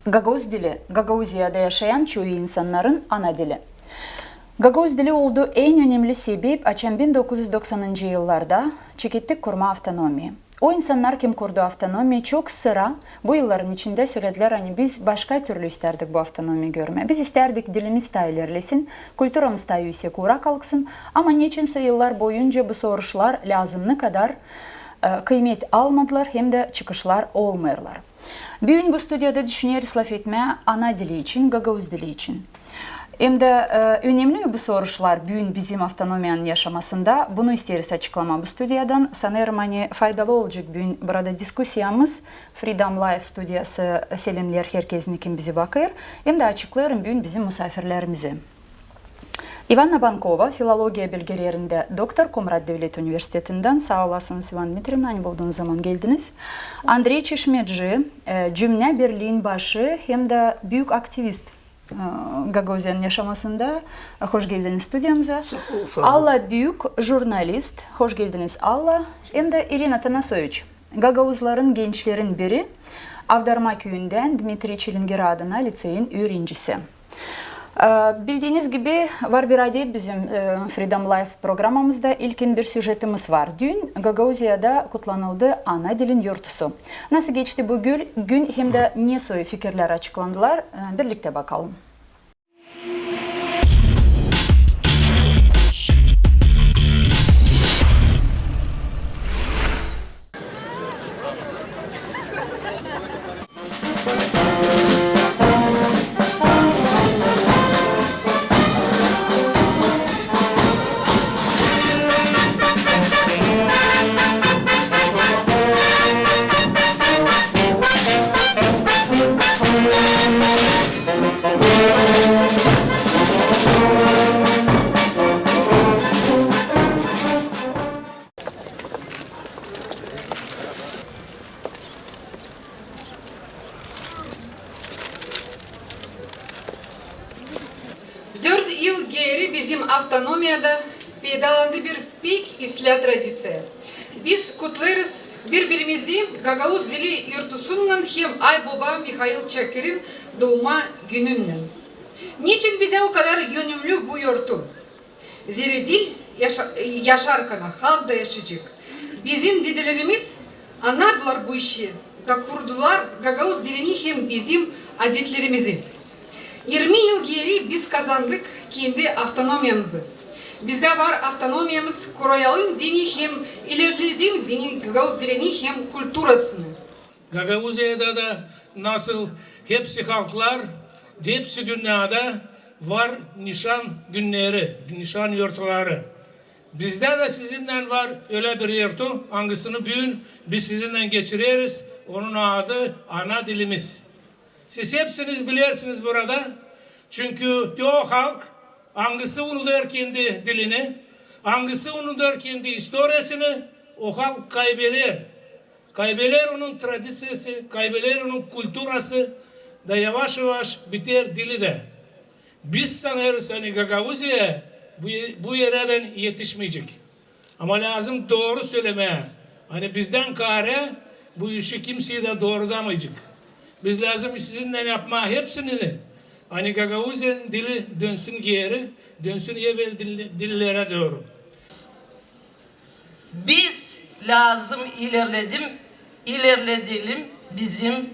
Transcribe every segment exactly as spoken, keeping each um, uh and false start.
Gagauz dili, Gagauziyada yaşayan çoyu insannarın ana dili. Gagauz dili oldu en önemli sebep, açan bin dokuz üz doksanıncı yıllarda çekettik kurmaa avtonomiya. O insannar, kim kurdu avtonomiya, çok sıra bu yılların içindä söledilär, ani biz başka türlü istärdik bu avtonomiya görmää. Biz istärdik, dilimiz taa ilerlesin, kulturamız taa üüsek uura kalksın, ama neçinsä yıllar boyunca bu soruşlar lääzımnı kadar, e, kıymet almadılar hem dä çıkışlar olmêêrlar. Büün bu studiyada düşüneriz lafetmää ana dili için, gagauz dili için. Hem dä, e, önemli mi bu soruşlar büün bizim avtonomiyanın yaşamasında? Bunu isteeriz açıklamaa bu studiyadan. Sanêrım, ani faydalı olacek büün burada diskusiyamız. Freedom Live studiyası selemneer herkezini, kim bizi bakêr. Hem dä açıklêêrım büün bizim musaafirlerimizi. İvanna Bankova, filologiya bilgilerindä doktor, Komrat devlet universitetindän. Saa olasınız, İvanna Dmitrievna, ani buldunuz zaman, geldiniz. Andrey Çişmeci, e, cümnä birliin başı hem dä büük aktivist, e, Gagauziyanın yaşamasında. Hoş geldiniz studiyamıza. Saa ol, saa ol. Alla Büük, jurnalist. Hoş geldiniz, Alla. Hem dä İrina Tanasoviç, gagauzların gençlerin biri, Avdarma küüyündän, Dmitriy Çilingir adına liţeyin üürencisi. E, bildiiniz gibi, var bir adet bizim, e, Freedom Live programamızda, ilkin bir süjetimiz var. Düün Gagauziyada kutlanıldı ana dilin yortusu. Nasıl geçti bu gül-, gün hem dä ne soy fikirlär açıklandılar, e, birliktä bakalım. Dört yıl geeri bizim avtonomiyada peydalandı bir pek islää tradiţiya. Biz kutlêêrız biri-birimizi gagauz dili yortusunnan hem Ay-Boba Mihail Çakırın duuma gününnän. Neçin bizä o kadar önemli bu yortu? Zerä dil yaşa-, yaşarkana, halk da yaşayacek. Bizim dedelerimiz annardılar bu işi da kurdular gagauz dilini hem bizim adetlerimizi. İrmi yıl geeri biz kazandık kendi avtonomiyamızı. Bizdä var avtonomiyamız, koruyalım deyni hem ilerledelim deyni gagauz dilini hem kulturasını. Gagauziyada da nasıl hepsi halklar, hepsi dünnedä var nişan günleri, nişan yortuları. Bizdä dä sizinnän var ölä bir yortu, angısını büün biz sizinnän geçireriz, onun adı ana dilimiz. Siz hepsiniz bilersiniz burada, çünkü te o halk, angısı unudêr kendi dilini, angısı unudêr kendi istoriyasını, o halk kaybeder. Kaybeder onun tradiţiyası, kaybeder onun kulturası, da yavaş-yavaş biter dili dä. Biz sanêrız, ani Gagauziya bu, bu erädän etişmeyecek. Ama lääzım dooru sölemää. Ani bizdän kaarä bu işi kimsey dä doorudamayacek. Biz lääzım sizinnän yapmaa hepsimizi, ani Gagauziyanın dili dönsün geeri, dönsün evel dil-, dillerä dooru. Biz lääzım ilerledim, ilerledelim bizim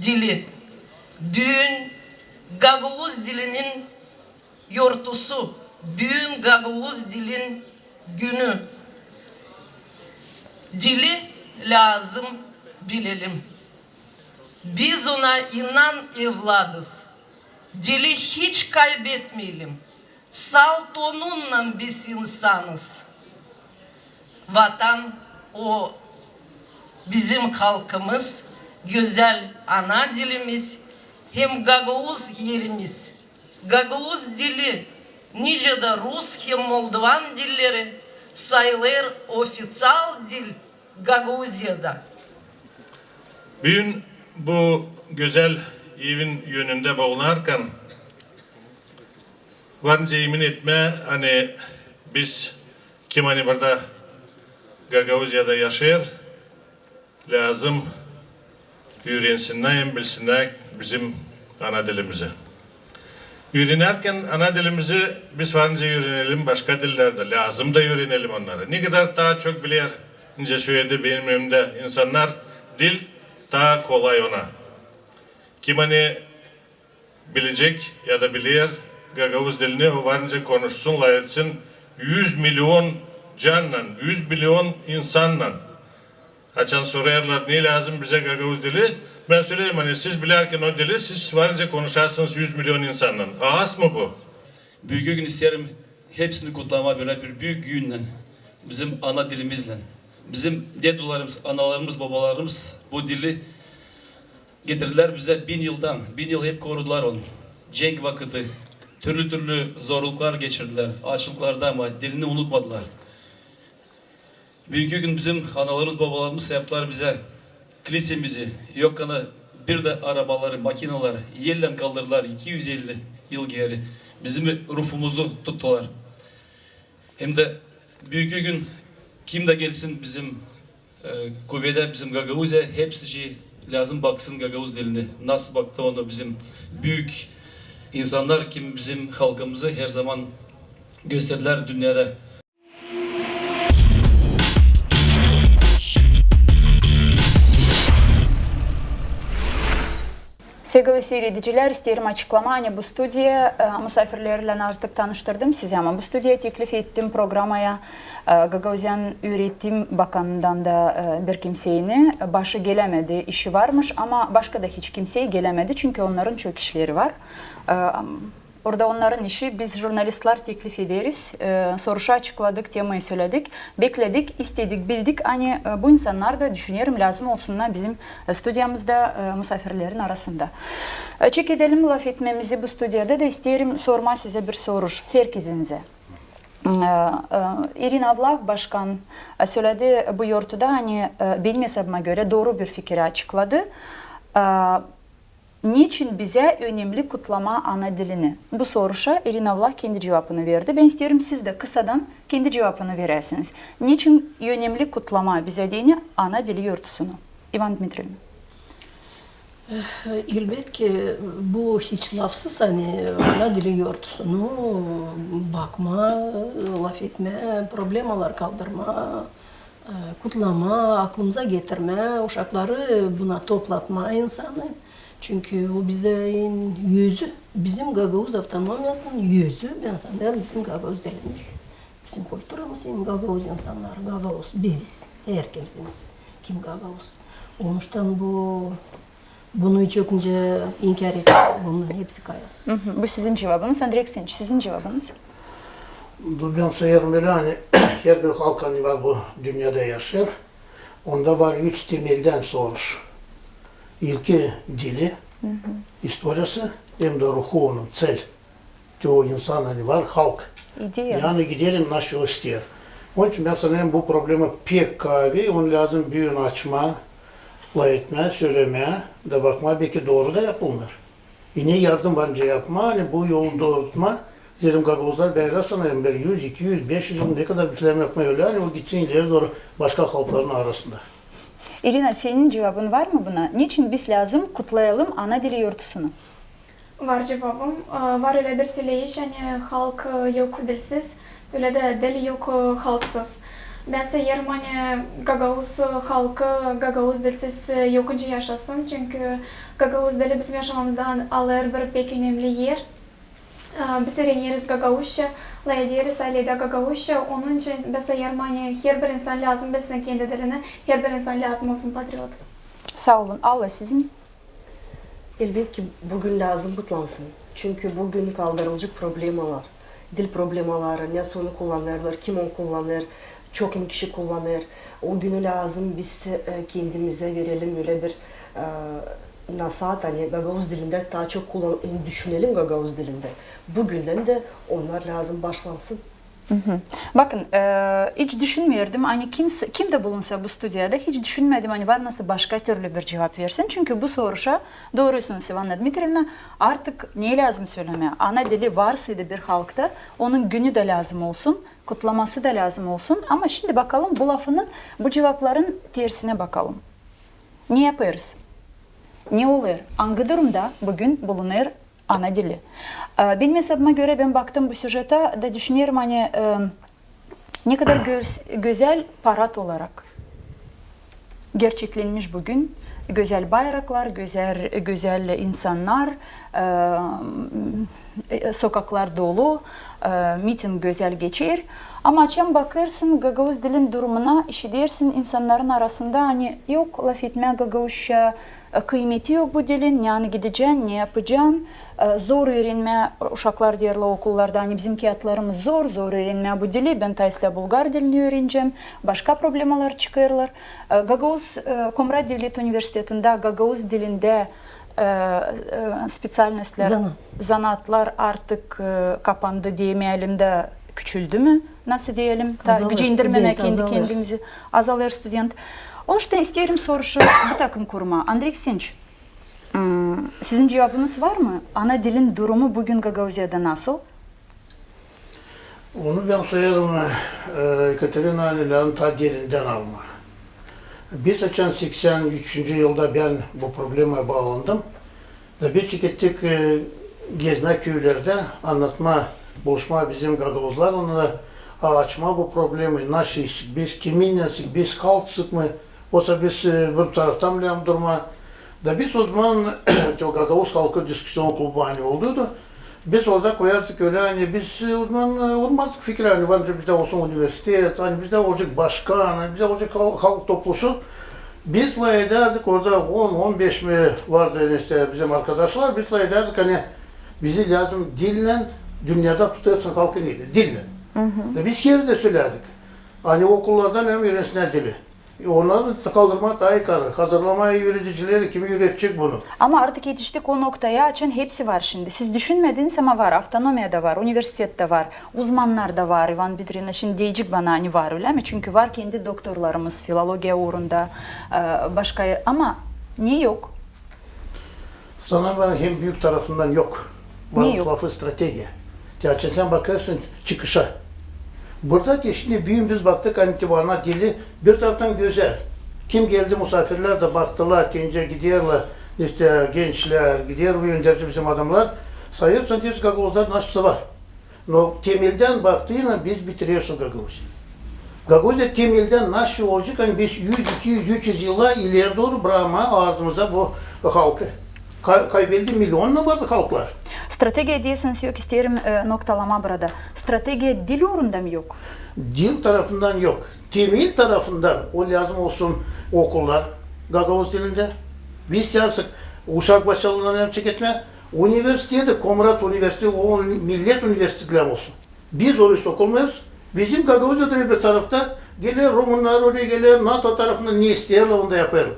dili. Büün gagauz dilinin yortusu, büün gagauz dilin günü. Dili lääzım bilelim. Biz ona inan evladız. Dili hiç kaybetmeyelim. Salt onunnan biz insanız. Vatan o bizim halkımız, gözäl ana dilimiz hem gagauz erimiz. Gagauz dili, nicä dä rus hem moldovan dilleri, sayılêr ofiţial dil Gagauziyada. Büün bu gözäl evin önündä bulunarkan, var nicä emin etmää, ani biz, kim ani burada Gagauziyada yaşêêr, lääzım üürensinnär hem bilsinnär bizim ana dilimizi. Üürenärkän ana dilimizi biz varınca üürenelim başka dillerdä, lääzım da üürenelim onnarı. Ne kadar taa çok biler, nicä söledi benim evimdä insannar, dil taa kolay ona. Kim ani bilecek ya da biler gagauz dilini, o varınca konuşsun, lafetsin üz milyon cannan, üz milyon insannan. Açan sorêrlar, ne lääzım bizä gagauz dili, bän söleerim, ani siz bilärkän o dili, siz varınca konuşarsınız üz milyon insannan. Az mı bu? Büünkü gün isteerim hepsini kutlamaa bölä bir büük günnän. Bizim ana dilimizlän. Bizim dedularımız, analarımız, babalarımız bu dili getirdilär bizä bin yıldan. Bin yıl hep korudular onu. Cenk vakıtı, türlü-türlü zorluklar geçirdilär, aaçlıklarda, ama dilini unutmadılar. Büünkü gün bizim analarımız, babalarımız yaptılar bizä klisemizi, yok kana bir dä arabaları, makinaları ellän kaldırdılar iki üz elli yıl geeri. Bizim ruhumuzu tuttular. Hem dä büünkü gün kim dä gelsin bizim, e, kuvedä, bizim Gagauziyaya, hepsicii lääzım baksın gagauz dilini. Nasıl baktı onu bizim büük insannar, kim bizim halkımızı her zaman gösterdilär dünnedä. Sevgili siiredicilär, isteerim açıklamaa, ani bu studiya, e, musaafirlerlän artık tanıştırdım sizi, ama bu studiya teklif ettim programaya, e, Gagauziyanın üüretim bakanından da, e, bir kimseyni. Başı gelämedi, işi varmış, ama başka da hiç kimsey gelämedi, çünkü onnarın çok işleri var. E, Orada onnarın işi, biz jurnalistlär teklif ederiz, e, soruşu açıkladık, temayı söledik, bekledik, istedik, bildik, ani, e, bu insannar da, düşünerim, lääzım olsunnar bizim, e, studiyamızda, e, musaafirlerin arasında. E, çekedelim lafetmemizi bu studiyada da isteerim sormaa sizä bir soruş, herkezinizä. E, e, İrina Vlah başkan, e, söledi bu yortuda, ani, e, benim esabıma görä, dooru bir fikiri açıkladı. E, Neçin bizä önemli kutlamaa ana dilini? Bu soruşa İrina Vlah kendi cuvabını verdi. Bän isteerim, siz dä kısadan kendi cuvabını veräsiniz. Neçin önemli kutlamaa bizä deyni ana dili yortusunu? İvan Dmitrievna. Elbetki, bu hiç lafsız, ani ana dili yortusunu bakmaa, lafetmää, problemalar kaldırmaa, e, kutlamaa, aklımıza getirmää, uşakları buna toplatmaa insanı. Çünkü o bizdä en özü, bizim gagauz avtonomiyasının özü, bän sanêrım, bizim gagauz dilimiz, bizim kulturamız, hem gagauz insannar, gagauz biziz, herkimsimiz, kim gagauz. Onuştan bu Bunu hiç yok nicä inkär etmää. Bunun hepsi kayıl. Hı hı. Bu sizin cuvabınız. Andrey Ksenç, sizin cuvabınız? Bu bän sayêrım ölä, ani herbir halk, ani var bu dünnedä yaşêêr, onda var üç temeldän soruş. İlki dili, istoriyası, hem dä ruhu onun, tsel. Te o insan, ani var, halk. İdeya. Yani giderim, nasıl o isteer. Onun için bän sanêrım, bu problema pek kaavi, onu lääzım büün açmaa, lafetmää, sölemää da bakmaa, beki dooru da yapılmêêr. İnä yardım var nicä yapmaa, ani bu yolu doorutmaa, deerim, gagauzlar bärä sanêrım, bir üz, iki üz, beş üz yıl, ne kadar bitirelim yapmaa ölä, ani o gitsin ileri dooru başka halkların arasında. İrina, senin cuvabın var mı buna? Neçin biz lääzım kutlayalım ana dili yortusunu? Var cuvabım. Ee, var ölä bir söleyiş, ani halk, e, yok dilsiz, ölä dä dil yok, e, halksız. Bän sayêrım, ani gagauz, e, halkı gagauz dilsiz, e, yok nicä yaşasın, çünkü gagauz dili bizim yaşamamızda alêr bir pek önemli er. Ee, biz üüreneriz gagauzça, lafederiz ayleyda gagauzça, onun için bän sayêrım, ani herbir insan lääzım bilsin kendi dilini, herbir insan lääzım olsun patriot. Saa olun. Alla, sizin? Elbetki, büün lääzım kutlansın. Çünkü büün kaldırılacek problemalar, dil problemaları, nasıl onu kullanêrlar, kim onu kullanêr, çok mu kişi kullanêr. O günü lääzım biz, e, kendimizä verelim ölä bir, e, nasaat, ani gagauz dilindä taa çok kullan-, hem düşünelim gagauz dilindä. Büündän dä onnar lääzım başlansın. Bakın, e, hiç düşünmeerdim, ani kimsä, kim dä bulunsa bu studiyada, hiç düşünmedim, ani var nasıl başka türlü bir cuvap versin. Çünkü bu soruşa, dooruysunuz, İvana Dmitrievna, artık ne lääzım sölemää? Ana dili varsaydı bir halkta, onun günü dä lääzım olsun, kutlaması da lääzım olsun. Ama şindi bakalım bu lafının, bu cuvapların tersinä bakalım. Ne yapêrız? Ne olêr? Angı durumda büün bulunêr ana dili? E, benim esabıma görä, bän baktım bu süjetä da düşünerim, ani, e, ne kadar göz-, gözäl parad olarak gerçeklenmiş büün. Gözäl bayraklar, gözäl, gözäl insannar, e, e, sokaklar dolu, e, miting gözäl geçer. Ama açan bakêrsın gagauz dilin durumuna, işidersin insannarın arasında, ani yok lafetmää gagauzça, e, kıymeti yok bu dilin, ne ani gidecän, ne yapacan, e, zor üürenmää, uşaklar deerlär okullarda, ani bizim kiyatlarımız zor, zor üürenmää bu dili, bän taa islää bulgar dilini üürenecäm, başka problemalar çıkêrlar. E, gagauz, e, Komrat devlet universitetindä gagauz dilindä, e, e, speţialnostlär, zanaatlar artık, e, kapandı deyemeyelim dä, küçüldü mü, nasıl deyelim, taa gücendirmemää kendi-kendimizi, azalêr student. Onuştan isteerim soruşa bu takım kurmaa. Andrey Ksenç, m, sizin cuvabınız var mı? Ana dilin durumu büün Gagauziyada nasıl? Onu bän sayêrım, e, Ekaterina Anilän taa derindän almaa. Biz açan seksän üçüncü yılda bän bu problemaya baalandım. Da biz çıktık, e, gezmää köylerdä, annatmaa, buluşmaa bizim gagauzlarlan da, a, açmaa bu problemayı, nasıl biz, kiminnän biz, halk sıkmı, osa biz, e, bir taraftan bilä durmaa. Da biz ozaman, çok gagauz halkı diskusyon klubu, ani, olduydu. Biz orada koyardık ölä, ani biz, e, ozaman, e, olmazdık fikir, ani var bizdä olsun universitet, ani bizdä olacek başkan, ani bizdä olacek hal-, halk topluşu. Biz lafedärdik orada on, on beş mi vardı, neysä, bizim arkadaşlar, biz lafedärdik, ani bizi lääzım dillän dünnedä tutêrsın halkı, dillän. Da biz hep dä sölärdik, ani okullarda hem üürensinnär dili. E, onnarı kaldırmaa taa yukarı, hazırlamaa üüredicileri, kim üüredecek bunu. Ama artık etiştik o noktaya, açan hepsi var şindi. Siz düşünmediniz, ama var, avtonomiya da var, universitet tä var, uzmannar da var, İvan Dmitrievna şindi deyecek bana, ani var, ölä mi? Çünkü var kendi doktorlarımız filologiya uurunda, e, başka, ama ne yok? Sanêrım, hem büük tarafından yok. Var lafı strategiya. Te açan sän bakêrsın çıkışa. Burada da şindi büün biz baktık, ani ana dili bir taraftan gözäl. Kim geldi, musaafirlär dä baktılar, te nicä giderlär, neysä, gençlär gider, bu önderci bizim adamnar. Sayêrsın, te gagauzlar nasıl var. No temeldän baktıynan biz bitireriz Gagauziya. Gagauziya temeldän nasıl olacek, ani biz üz, iki üz, üç üz yıla ileri dooru brakmaa ardımıza bu halkı. Ka-, kaybeldi milyonnan var bu halklar. Strategiya deersiniz, yok, isteerim, e, noktalamaa burada. Strategiya dil uurunda mı yok? Dil tarafından yok. Temel tarafından o lääzım olsun okullar gagauz dilindä. Biz lääzım uşak başçalarından hem çeketmää. Universiteti, Komrat universiteti, o millet universitetleri olsun. Biz orayı sokulmêêrız. Bizim Gagauziyada bir tarafta geler, rumunnar oraya geler, NATO tarafından ne isteerlär, onu da yapêrlar.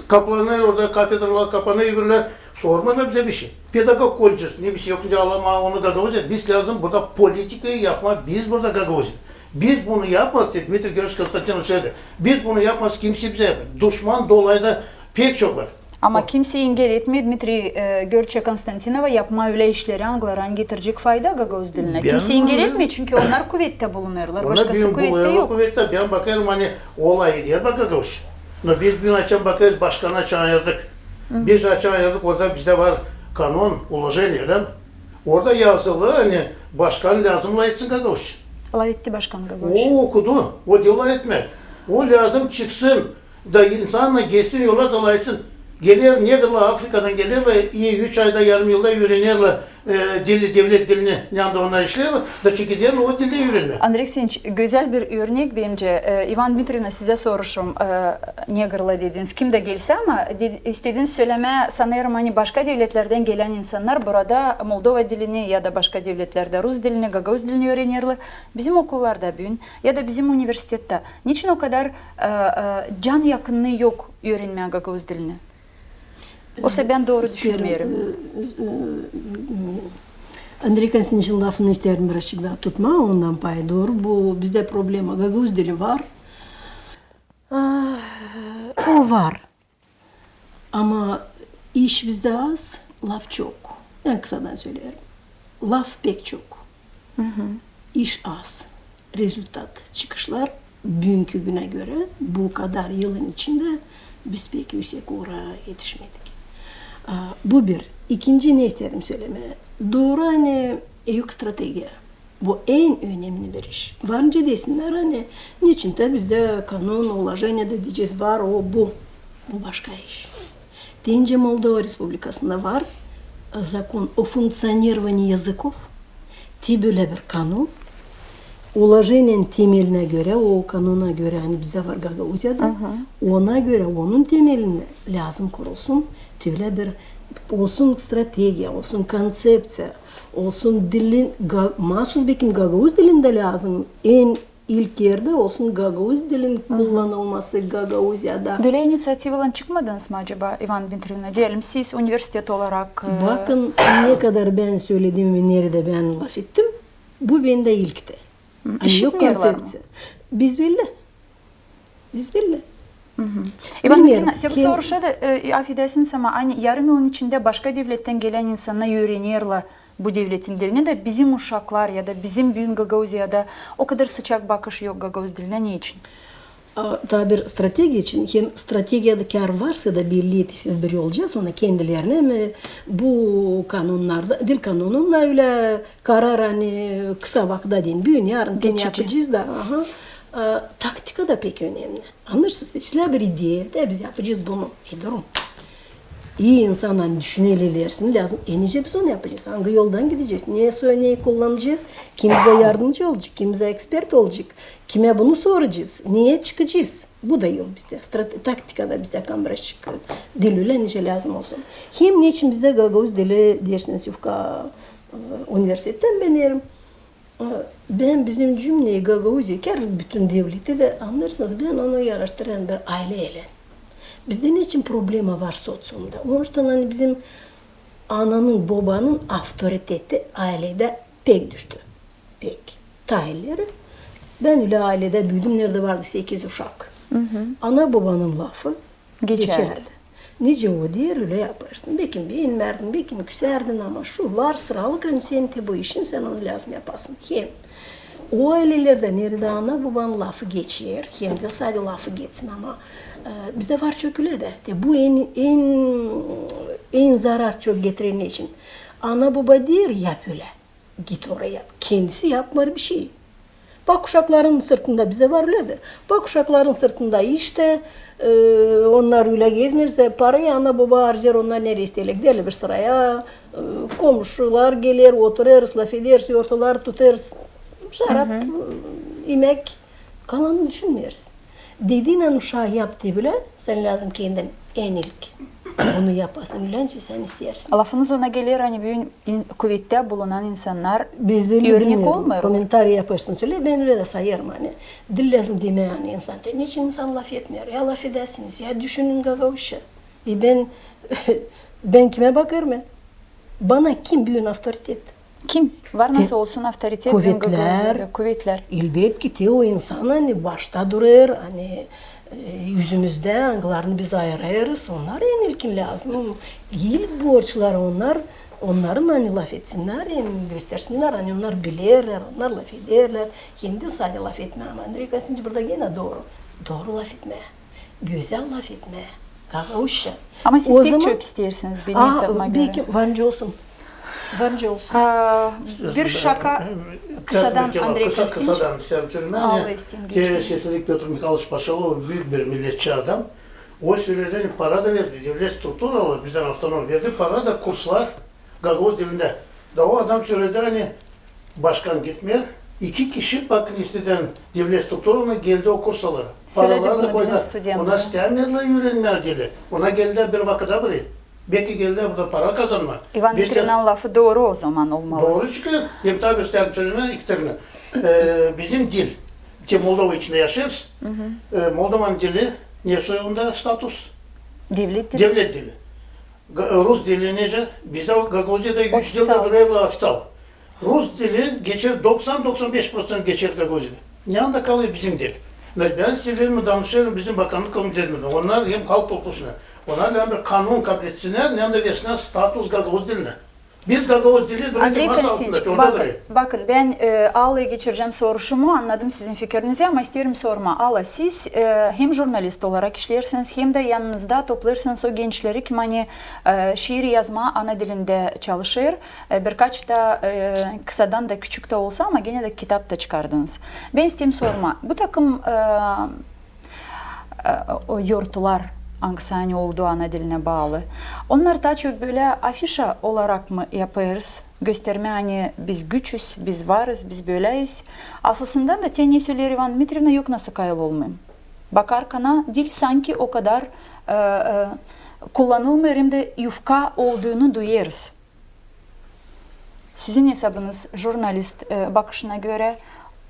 Kapanêr orada, kafedralar kapanêr, öbürlär sormêêrlar bizä bişey. Pedagog kollecesi, ne bişey, yok, nicä alamaa onu Gagauziya. Biz lääzım burada politikayı yapmaa, biz burada Gagauziya. Biz bunu yapmadık, Dmitriy Georgiç Konstantinov söyledi. Biz bunu yapmadık, kimsey bizä yapmêêr. Duşman dolayda pek çok var. Ama kimsey engel etmeer Dmitriy, e, Georgiç Konstantinova yapmaa ölä işleri, angıları getirecek fayda gagauz dilinä. Kimsey engel etmeer, çünkü onnar kuvettä bulunêrlar, başkası kuvettä yok. Kuvettä, bän bakêrım, ani o lafeder bak gagauz. No biz büün açan bakêrız, başkanı açan ayırdık. Biz açan ayırdık, orada bizdä var kanon, uloženiye, ölä mi? Orada yazılı, ani başkan lääzım lafetsin gagauz. Lafetti başkan gagauz. O okudu, o diil lafetmää. O lääzım çıksın da insannar geçsin yola da lafetsin. Geler negrlar, Afrikadan gelerlär, i üç ayda, yarım yılda üürenerlär, e, dili, devlet dilini, ne anda onnar işleerlär, da çekerlär o dilä üürenmää. Andrey Ksenç, gözäl bir örnek bencä. E, İvan Dmitrievna, sizä soruşum, e, negrlar dediniz, kim dä gelse, ama de-, istediniz sölemää, sanêrım, ani başka devletlerdän gelän insannar burada Moldova dilini ya da başka devletlerdä rus dilini, gagauz dilini üürenerlär. Bizim okullarda büün ya da bizim universitettä niçin o kadar, e, e, can yakınlıı yok üürenmää gagauz dilini? Osa bän dooru düşünmeerim. E, e, Andrey Konstantinoviçin lafını isteerim birazçık taa tutmaa, ondan pay dooru. Bu bizdä problema, gagauz dili var. Ah, o var. Ama iş bizdä az, laf çok. En kısadan söleerim. Laf pek çok. İş az. Rezultat, çıkışlar büünkü günä görä bu kadar yılın içindä biz pek üüsek uura etişmedik. A, bu bir. İkinci ne isteerim sölemää. Dooru, ani yok strategiya. Bu en önemli bir iş. Var nicä desinnär, ani neçin tä bizdä kanun, ulojeniyada deyecez var, o, bu. Bu başka iş. Deyni Moldova Respublikasında var, e, zakon o funkţionirovanии языков. Te bölä bir kanun, ulojeniyadän temelinä görä, o kanuna görä, ani bizdä var Gagauziyada, ona görä, onun temelindä lääzım kurulsun, te ölä bir olsun strategiya, olsun konţepţiya, olsun dilin, ga-, maasuz bekim gagauz dilindä lääzım en ilk erdä olsun gagauz dilin kullanılması Gagauziyada. Bölä iniţiativalan çıkmadıınız mı acaba, İvana Dmitrievna? Deyelim, siz universitet olarak, e, Bakın, ne kadar bän söledim, neredä bän lafettim, bu bendä ilkti. Ani yok konţepţiya. Biz bellä. Biz bellä. İvana Dmitrievna, te bu soruşa da, e, afedäsiniz, ama ani yarım yılın içindä başka devlettän gelän insannar üürenerlär bu devletin dilini da bizim uşaklar ya da bizim büün Gagauziyada o kadar sıçak bakış yok gagauz dilinä, neçin? A, taa bir strategiya için, hem strategiyada kär varsa da belli etsin bir yolcu, ona kendilerinä hem bu kanunnarda, dil kanununda ölä karar, ani kısa vakıda deyni, büün, yarın deyni yapacez da, aha. A, taktika da pek önemli. Annêêrsınız, islää bir ideya, da biz yapacez bunu. E, durun. İi insan, ani düşünä ilerisi, lääzım, e, nicä biz onu yapacez? Angı yoldan gidecez? Ne soy, ne kullanacez? Kim bizä yardımcı olacek? Kim bizä ekspert olacek? Kimä bunu soracez? Neyä çıkacez? Bu da yok bizdä. Strate-, taktika da bizdä kambraşık diil ölä, nicä lääzım olsun. Hem neçin bizdä gagauz dili dersini Suvka, e, universitettän bän deerim. Bän bizim cümneyi Gagauziya, kär bütün devleti dä, annêêrsınız, bän onu yaraştırêrım bir aylä ile. Bizdä neçin problema var soţiumda? Onun için, ani bizim ananın, bobanın avtoriteti ayledä pek düştü. Pek. Taa ileri. Bän ölä ayledä büüdüm, neredä vardı sekiz uşak. Ana-bobanın lafı geçärdi. Nicä o deer, ölä yapêrsın. Bekim beenmärdin, bekim küsärdin, ama şu var sıralık, ani senin te bu işin, sän onu lääzım yapasın. Hem o aylelerdä, neredä ana-bobanın lafı geçer, hem diil sade lafı geçsin, ama, e, bizdä var çok ölä dä. Te bu en, en, en zarar çok getireni için. Ana-boba deer, yap ölä. Git oraya. Kendisi yapmêêr bişey. Bak uşakların sırtında, bizdä var ölä dä. Bak uşakların sırtında iş te, e, onnar ölä gezmeer, parayı ana-boba harcêêr, onnar nereyi isteerlär. Giderlär bir sıraya, e, komşular geler, oturêrız, lafederiz, yortalar tutêrız. Şarap, e, imäk. Kalanını düşünmeeriz. Dediynän uşaa yap te bölä, sän lääzım kendin en ilk bunu yapasın, ölä nicä sän isteersin. Lafınız ona geler, ani büün in-, kuvettää bulunan insannar örnek olmêêr. Komentariy yapêrsın, sölä, bän ölä dä sayêrım, ani diil lääzım demää, ani insan, te neçin insan lafetmeer, ya lafedäsiniz, ya düşünün gagauzça. E bän, bän kimä bakêrım? Bana kim büün avtoritet? Kim? Var nasıl olsun avtoritet? Kuvetlär. Kuvetlär. Elbetki, te o insan, ani başta durêr, ani, e, üzümüzdä, angılarını biz ayırêrız, onnar en ilkin lääzım. İlk borçları onnar, onnarın, ani lafetsinnär, hem göstersinnär, ani onnar bilerlär, onnar lafederlär. Hem diil sade lafetmää, ama Andrey Kostantinoviç burada genä dooru. Dooru lafetmää. Gözäl lafetmää. Gagauzça. Ama siz pek çok isteersiniz, benim hesabıma görä. Var nicä olsun. Var nicä olsun. A, bir şaka kısadan, Andrey Kostantinoviç. Kısadan isteerim sölänmää. Sesini Pötr Mihayloviç Paşalov, büük bir milletçi adam. O söledi, ani para da verdi, devlet strukturaları bizdän avtonom verdi, para da kurslar gagauz dilindä. Da o adam söledi, ani başkan gitmeer. İki kişi, bakın, isteerlär devlet strukturasına, geldi o kursalara. Paraları da koydu. Ona istämeerlär üürenmää dili. Ona geldilär bir vakıda biri. Beki geldilär burada para kazanmaa. İvana Dmitrievnanın lafı dooru o zaman olmalı. Dooru çıkêr. Hem taa bir isteerim sölänmää iki tane. E, bizim dil. Te Moldova içindä yaşêêrız. E, Moldovanın dili ne soy onda status? Devlet dili. Devlet dili. Ga-, rus dili nicä? Bizdä Gagauziyada üç dilä durêr oficial. Rus dili geçer, doksan, doksan beş proţent geçer Gagauziyada. Ne anda kalêr bizim dil? Bän sizlernän danışêrım bizim bakannık komitetindä. Onnar hem halk toplusundan. Onnar hem bir kanun kabul etsinnär, hem dä versinnär status gagauz dilinä. Biz gagauz dili durêr. Andrey Konstantinoviç, bakın, bakın, bän e, Allaya geçirecäm soruşumu, annadım sizin fikirinizi, ama isteerim sormaa. Alla, siz e, hem jurnalist olarak işleersiniz, hem dä yanınızda toplêêrsınız o gençleri, kim ani e, şiir yazmaa ana dilindä çalışêr. E, birkaç da e, kısadan da, küçük dä olsa, ama genä dä kitap da çıkardınız. Bän isteerim sormaa, bu takım e, e, o yortular, angısı ani oldu ana dilinä baalı, onnar taa çok bölä afişa olarak mı yapêrız, göstermää, ani biz güçüz, biz varız, biz böläyiz. Asılsından da, te ne söleer İvana Dmitrievna, yok nasıl kayıl olmayım. Bakarkana, dil sanki o kadar e, e, kullanılmêêr, hem dä yufka olduğunu duyêrız. Sizin esabınız, jurnalist e, bakışına görä,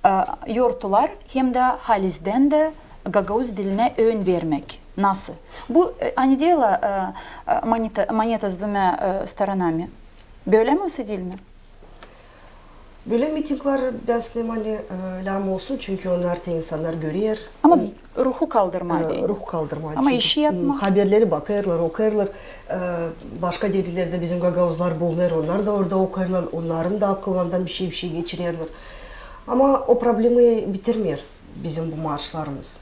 e, yortular hem dä halizdän dä gagauz dilinä ön vermäk. Nasıl? Bu e, ani deerlär e, e, монета, монета с двумя e, сторонами. Bölä mi, osa diil mi? Bölä mitingler, bän sanêrım, ani e, lääzım olsun, çünkü onnar te insannar görer. Ama ruhu kaldırmaa deyni. Ruh kaldırmaa. Ama işi yapmaa. Haberleri bakêrlar, okuyêrlar. E, başka devletlerdä bizim gagauzlar bulunêr, onnar da orada okuyêrlar, onnarın da akıllarından bişey-bişey geçirerlär. Ama o problemayı bitirmeer bizim bu marşlarımız.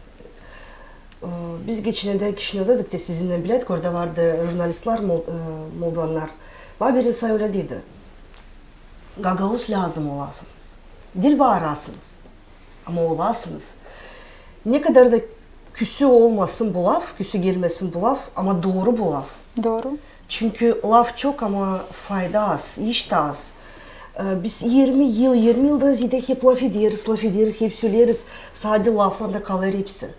E, biz geçenlerdä Kişinövdäydik te sizinnän bilä, orada vardı jurnalistler mol-, e, moldovannar. Bana birinisi ölä dedi: gagauz lääzım olasınız. Diil baarasınız, ama olasınız. Ne kadar da küsü olmasın bu laf, küsü gelmesin bu laf, ama dooru bu laf. Dooru. Çünkü laf çok, ama fayda az, iş tä az. E, biz irmi yıl, irmi yıldan zeedä hep lafederiz, lafederiz, hep söleeriz, sade laflarla kalêr hepsi.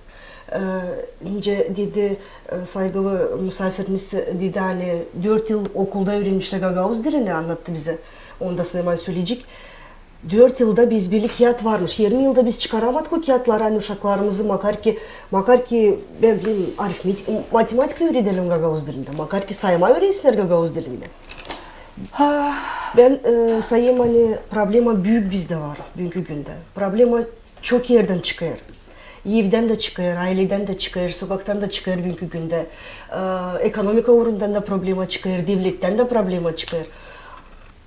E, nicä dedi e, saygılı musaafirimiz, dedi, ani dört yıl okulda üürenmişlär gagauz dilini, annattı bizä. Onu da sanêrım söleyecek. Dört yılda ezberlik kiyat varmış. Irmi yılda biz çıkaramadık o kiyatları, ani uşaklarımızı, makar ki, makar ki, bän bilerim, arifmetik, matematika üüredelim gagauz dilindä, makar ki saymaa üürensinnär gagauz dilindä. Bän e, sanêrım, ani problema büük bizdä var büünkü gündä. Problema çok erdän çıkêr. Evdän dä çıkêr, ayledän dä çıkêr, sokaktan da çıkêr büünkü gündä. E, ekonomika uurundan da problema çıkêr, devlettän dä problema çıkêr.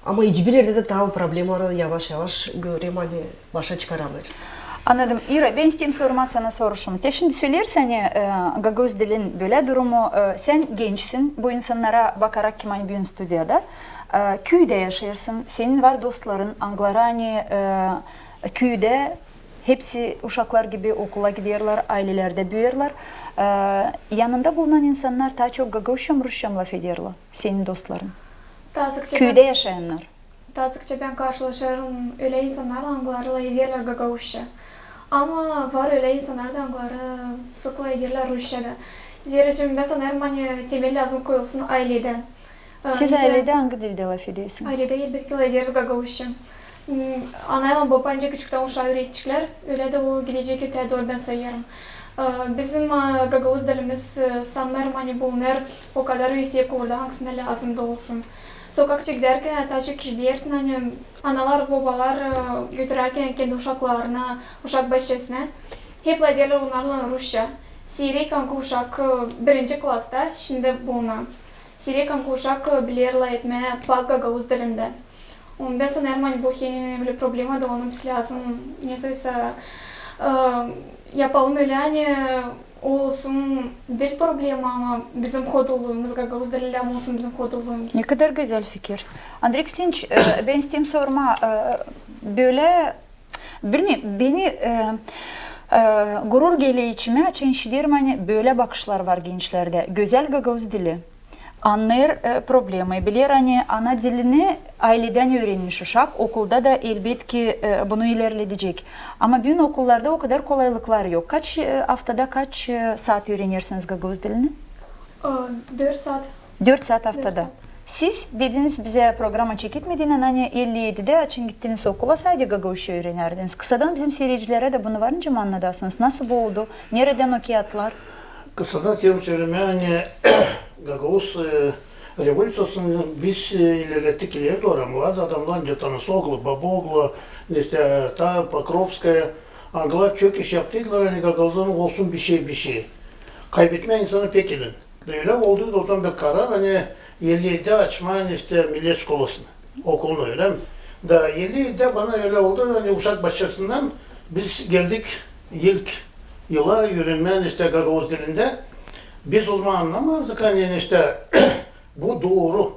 Ama hiçbir erdä dä taa o problemaları yavaş-yavaş, görerim, ani başa çıkaramêêrız. Annadım. İra, bän isteerim sormaa sana soruşumu. Te şindi söleersin, ani e, gagauz dilin bölä durumu, e, sän gençsin, bu insannara bakarak, kim ani büün studiyada, e, küüdä yaşêêrsın, senin var dostların, angıları ani e, küüdä hepsi uşaklar gibi okula giderlär, aylelerdä büüyerlär. E, yanında bulunan insannar taa çok gagauzça mı, rusça mı lafederlär, senin dostların? Küüdä yaşayannar. Taa sıkça bän karşılaşêrım ölä insannarlan, angıları lafederlär gagauzça. Ama var ölä insannar da, angıları sık lafederlär rusça da. Zerä bän sanêrım, ani temel lääzım koyulsun ayledän. E, siz nicä ayledä angı dildä lafedersiniz? Ayledä, elbetki, lafederiz gagauzça. M, anaylan bobaban nicä küçüktän uşaa üüredecklär, ölä dä o gidecek öteyä dooru, bän sayêrım. E, bizim e, gagauz dilimiz, e, sanmêêrım, ani bulunêr o kadar üüsek uurda, angısında lääzım da olsun. Sokakça gidärkän taa çok işidersin, ani analar, bobalar e, götürärkän kendi uşaklarını uşak başçasına, hep lafederlär onnarlan rusça. Siirek angı uşak e, birinci klasta şindi buluna. Siirek angı uşak e, biler lafetmää pak gagauz dilindä. Onu bän sanêrım, ani bu hem önemli problema da, onu biz lääzım, nesoy sa, e, yapalım ölä, ani olsun diil problema, ama bizim hodulluumuz, gagauz dili lääzım olsun bizim hodulluumuz. Ne kadar gözäl fikir. Andrey Konstantinoviç, e, bän isteerim sormaa, e, bölä, bilmeerim, beni e, e, gurur geler içimä, açan işiderim, ani bölä bakışlar var gençlerdä. Gözäl gagauz dili. Annêêr e, problemayı, biler, ani ana dilini ayledän üürenmiş uşak, okulda da, elbetki, e, bunu ilerledecek. Ama büün okullarda o kadar kolaylıklar yok. Kaç e, aftada kaç e, saat üürenersiniz gagauz dilini? E, dört saat. Dört saat aftada. Siz dediniz bizä programa çeketmedän, ani elli edidä, açan gittiniz okula, sade gagauzça üürenärdiniz. Kısadan bizim siiredicilerä dä bunu var nicä annadasınız. Nasıl bu oldu? Neredän o kiyatlar? Kısadan isteerim sölemää, ani gagauz e, revolüţiyasını biz e, ilerlettik ileri dooru, ama vardı adamlar, nicä Tanasoglu, Baboglu, nesoy taa Pokrovskaya, angılar çok iş yaptıydılar, ani gagauzların olsun bişey, bişey. Kaybetmää insanı pek elän. Da ölä oldu, ozaman bir karar, ani elli edidä açmaa nesoy millet şkolasını. Okulunu, ölä mi? Da elli edä bana ölä oldu, ani uşak başçasından biz geldik ilk yıla üürenmää, ani, işte, gagauz dilindä. Biz ozaman annamazdık, ani, işte, bu dooru.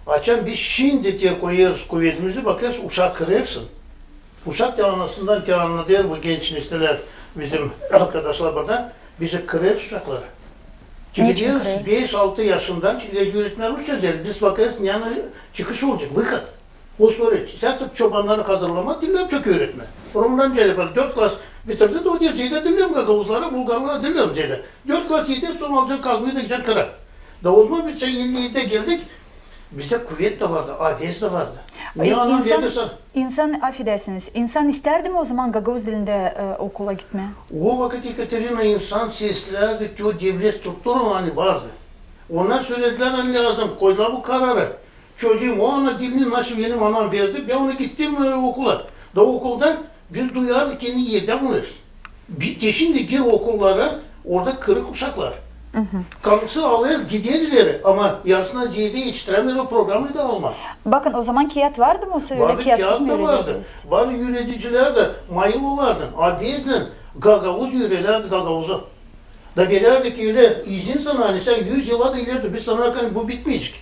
Açan biz şindi te koyêrız kuvedimizi, bakêrız, uşak kırêrsın. Uşak te anasından te annadêr bu genç nesiller, bizim arkadaşlar burada, biz kırêrız uşakları. Neçin kırêrız? Çıkacez beş-altı yaşından, çıkacez üüretmää rusça diil. Biz bakêrız, ani çıkış olacek, выход. O soruş, isteersin çobannarı hazırlamaa, diil çok üüretmää. Romdan gelip, dört klas bitirdi dä, o diil, zerä diil gagauzlara, bulgarlara diil zerä. Dört klas eter, sora alacan kazmayı da gidecän kıra. Da ozaman biz elli edä geldik, bizdä kuvet dä vardı, avez dä vardı. Ne anlam verdi sana? İnsan, afedersiniz, insan istärdi mi ozaman gagauz dilindä, e, okula gitmää? O vakıt, Ekaterina, insan seslärdi, te o devlet strukturaları, ani vardı. Onnar söledi, ani lääzım, koydular bu kararı. Çocuum, o ana dilini nasıl benim anam verdi, bän onu gittim, e, okula. Da okulda biz duyardık, ani edä bunu. Bir, te şindi gir okullara, orada kırık uşaklar. Kalısı alêr, gider ileri, ama yarısına zerä etiştirämeer o programayı da almaa. Bakın, ozaman kiyat vardı mı? Vardı, kiyat da vardı. Vardı üüredicilär dä, mayıl olardı, avezlän gagauz üüredärdi gagauzu. Da verärdi ki ölä izin sana, ani sän üz yıla da ileri dur, biz sanêrdık, ani bu bitmeyecek.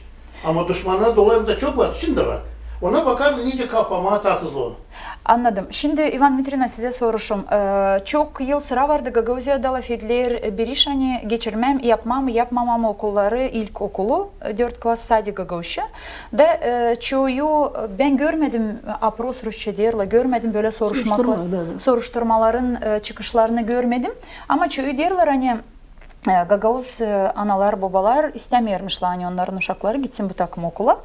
Ama duşmannar dolayında çok var, şindi dä var. Ona bakardı, nicä kapamaa taa hızlı onu. Annadım. Şindi, İvan Dmitrievna, sizä soruşum. E, çok yıl sıra vardı, Gagauziyada lafediler, e, bir iş, ani geçirmää, yapmaa mı, yapmamaa mı okulları, ilk okulu, e, dört klas sade gagauzça. Da, e, çoyu, e, bän görmedim, e, opros rusça deerlär, görmedim bölä soruşmaklar, soruşturmaların, e, çıkışlarını görmedim. Ama çoyu deerlär, ani, e, gagauz, e, analar, bobalar istämeermişlär, ani onnarın uşakları gitsin bu takım okula.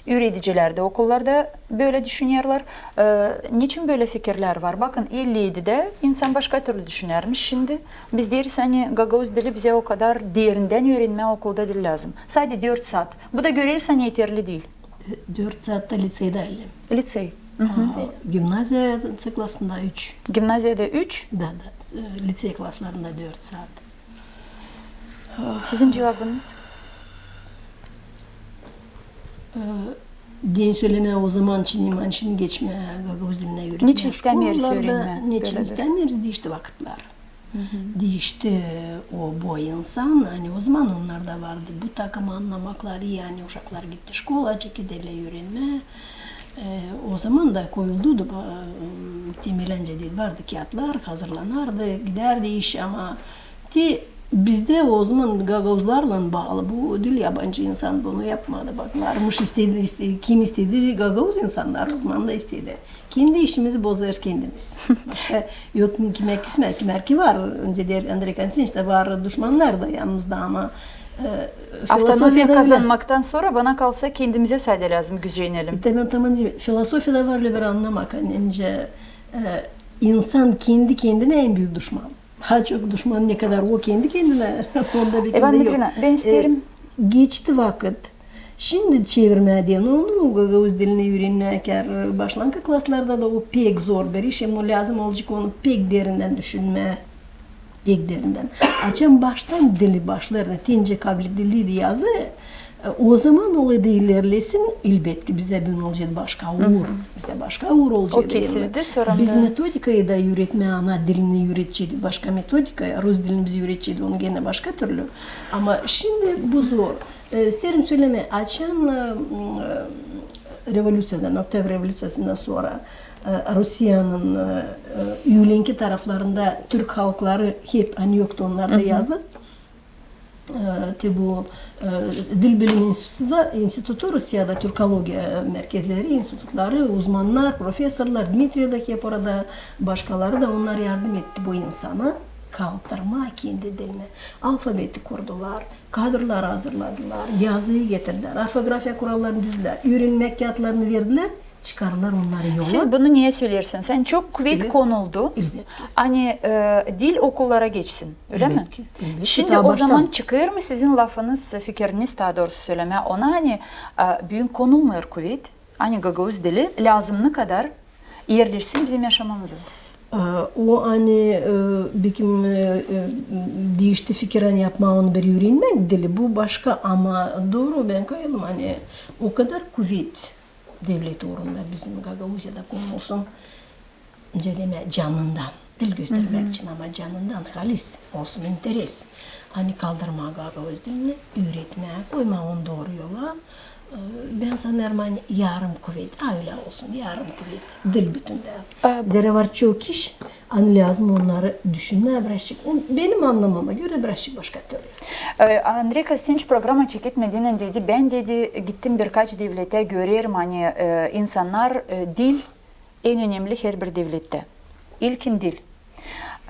Üüredicilär dä okullarda bölä düşünerlär. E, neçin bölä fikirlär var? Bakın, elli edidä insan başka türlü düşünärmiş. Şindi biz deeriz, ani gagauz dili bizä o kadar derindän üürenmää okulda diil lääzım. Sade dört saat. Bu da göreriz, ani eterli diil. Dört saat da liţeyda. Liţey. Gimnaziya ţiklosunda üç. Gimnaziyada üç? Da, da. E, liţey klaslarında dört saat. Sizin cuvabınız? E, deyni sölemää, ozaman için iman için geçmää gagauz dilinä üüretmää. Neçin istämeeriz üürenmää? Neçin istämeeriz? Diişti vakıtlar. Diişti o boy insan, ani ozaman onnarda vardı bu takım annamakları, ani uşaklar gitti şkola, çekedelär üürenmää. E, ozaman da koyuldu da, e, temelän diil, vardı kiyatlar, hazırlanardı, gidärdi iş, ama te bizdä ozaman gagauzlarlan baalı bu diil, yabancı insan bunu yapmadı. Bak, varmış, istedi, iste-, kim istedi, gagauz insannar ozaman da istedi. Kendi işimizi bozêrız kendimiz. Başka yok mu kimär küsmää, kimär ki var. Öncä deer Andrey Konstantinoviç da var duşmannar da yanımızda, ama, e, avtonomiya kazanmaktan sora, bana kalsa, kendimizä sade lääzım gücenelim. Tamam, tamam, deyim. Filosofiyada var ölä bir annamak, ani, nicä, e, insan kendi kendinä en büük duşman. Taa çok duşman ne kadar o kendi kendinä, onda bir... İvan Dmitrievna, bän isteerim. E, geçti vakıt. Şindi çevirmää deyni onu gagauz dilinä üürenmää, kär başlanka klaslarda da o pek zor bir iş, hem o lääzım olacek onu pek derindän düşünmää. Pek derindän. Açan baştan dili başlêêr, te nicä kabledildi yazı, e, ozaman o da ilerlesin, elbetki, bizdä büün olacek başka uur. Bizdä başka uur olacek. O kesildi, sora biz metodikayı da üüretmää, ana dilini üüreteceydik başka metodika, rus dilini biz üüreteceydik onu genä başka türlü. Ama şindi bu zor. E, isteerim sölemää, açan, e, revolüţiyadan, Oktyabr revolüţiyasından sora, e, Rusiyanın, e, e, üülenki taraflarında türk halkları hep, ani yoktu onnarda yazı. E, te bu, e, Dil bilimi institutu, institutu Rusiyada, türkologiya merkezleri, institutları, uzmannar, profesorlar, Dmitriy da hep orada, başkaları da, onnar yardım etti bu insana kaldırmaa kendi dilini. Alfabeti kurdular, kadroları hazırladılar, yazıyı getirdilär, orfografiya kurallarını düzdülär, üürenmäk kiyatlarını verdilär, çıkardılar onnarı yola. Siz bunu niyä söleersiniz? Ani çok kuvet konuldu. Elbetki. Ani, e, dil okullara geçsin, ölä mi? Elbetki, elbetki. Şindi o zaman çıkêr mı sizin lafınız, fikiriniz, taa doorusu sölemää, ona, ani, e, büün konulmêêr kuvet, ani gagauz dili lääzımnı kadar erleşsin bizim yaşamamıza? E, o, ani, e, bir kim, e, e, diişti fikir, ani yapmaa onu bir üürenmäk dili, bu başka, ama dooru, bän kayılım, ani o kadar kuvet Devlet uurunda bizim Gagauziyada konulsun, nicä demää, canından. Dil göstermäk için, ama canından, halis olsun interes. Ani kaldırmaa gagauz dilini, üüretmää, koymaa onu dooru yola. E, bän sanêrım, ani yarım kuvet, a, ölä olsun, yarım kuvet dil bütündä. E, zerä var çok iş, ani lääzım onnarı düşünmää birazçık. Benim annamama görä birazçık başka türlü. E, Andrey Kostinç programa çeketmedän dedi, bän dedi, gittim birkaç devletä, görerim, ani, e, insannar, e, dil en önemli herbir devlettä. İlkin dil.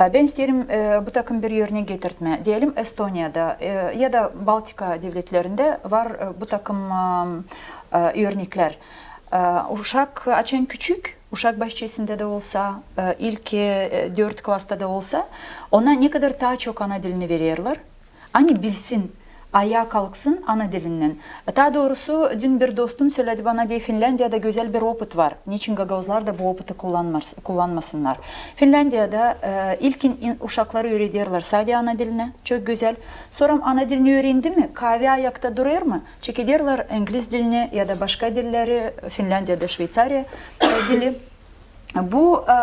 E, bän isteerim, e, bu takım bir örnek getirtmää. Deyelim, Estoniyada, e, ya da Baltika devletlerindä var, e, bu takım, e, e, örneklär. E, uşak açan küçük, uşak başçasında da olsa, e, ilk, e, dört klasta da olsa, ona ne kadar taa çok ana dilini vererlär, ani bilsin, ayaa kalksın ana dilinnän. Taa doorusu, dün bir dostum söledi bana, deer, Finlandiyada gözäl bir opıt var. Neçin gagauzlar da bu opıtı kullanmars-, kullanmasınnar? Finlandiyada, e, ilkin in-, uşakları üürederlär sade ana dilinä, çok gözäl. Sora ana dilini üürendi mi, kaavä ayakta durêr mı, çekederlär ingliz dilini ya da başka dilleri, Finlandiyada Şveysariya, e, dili. Bu, e,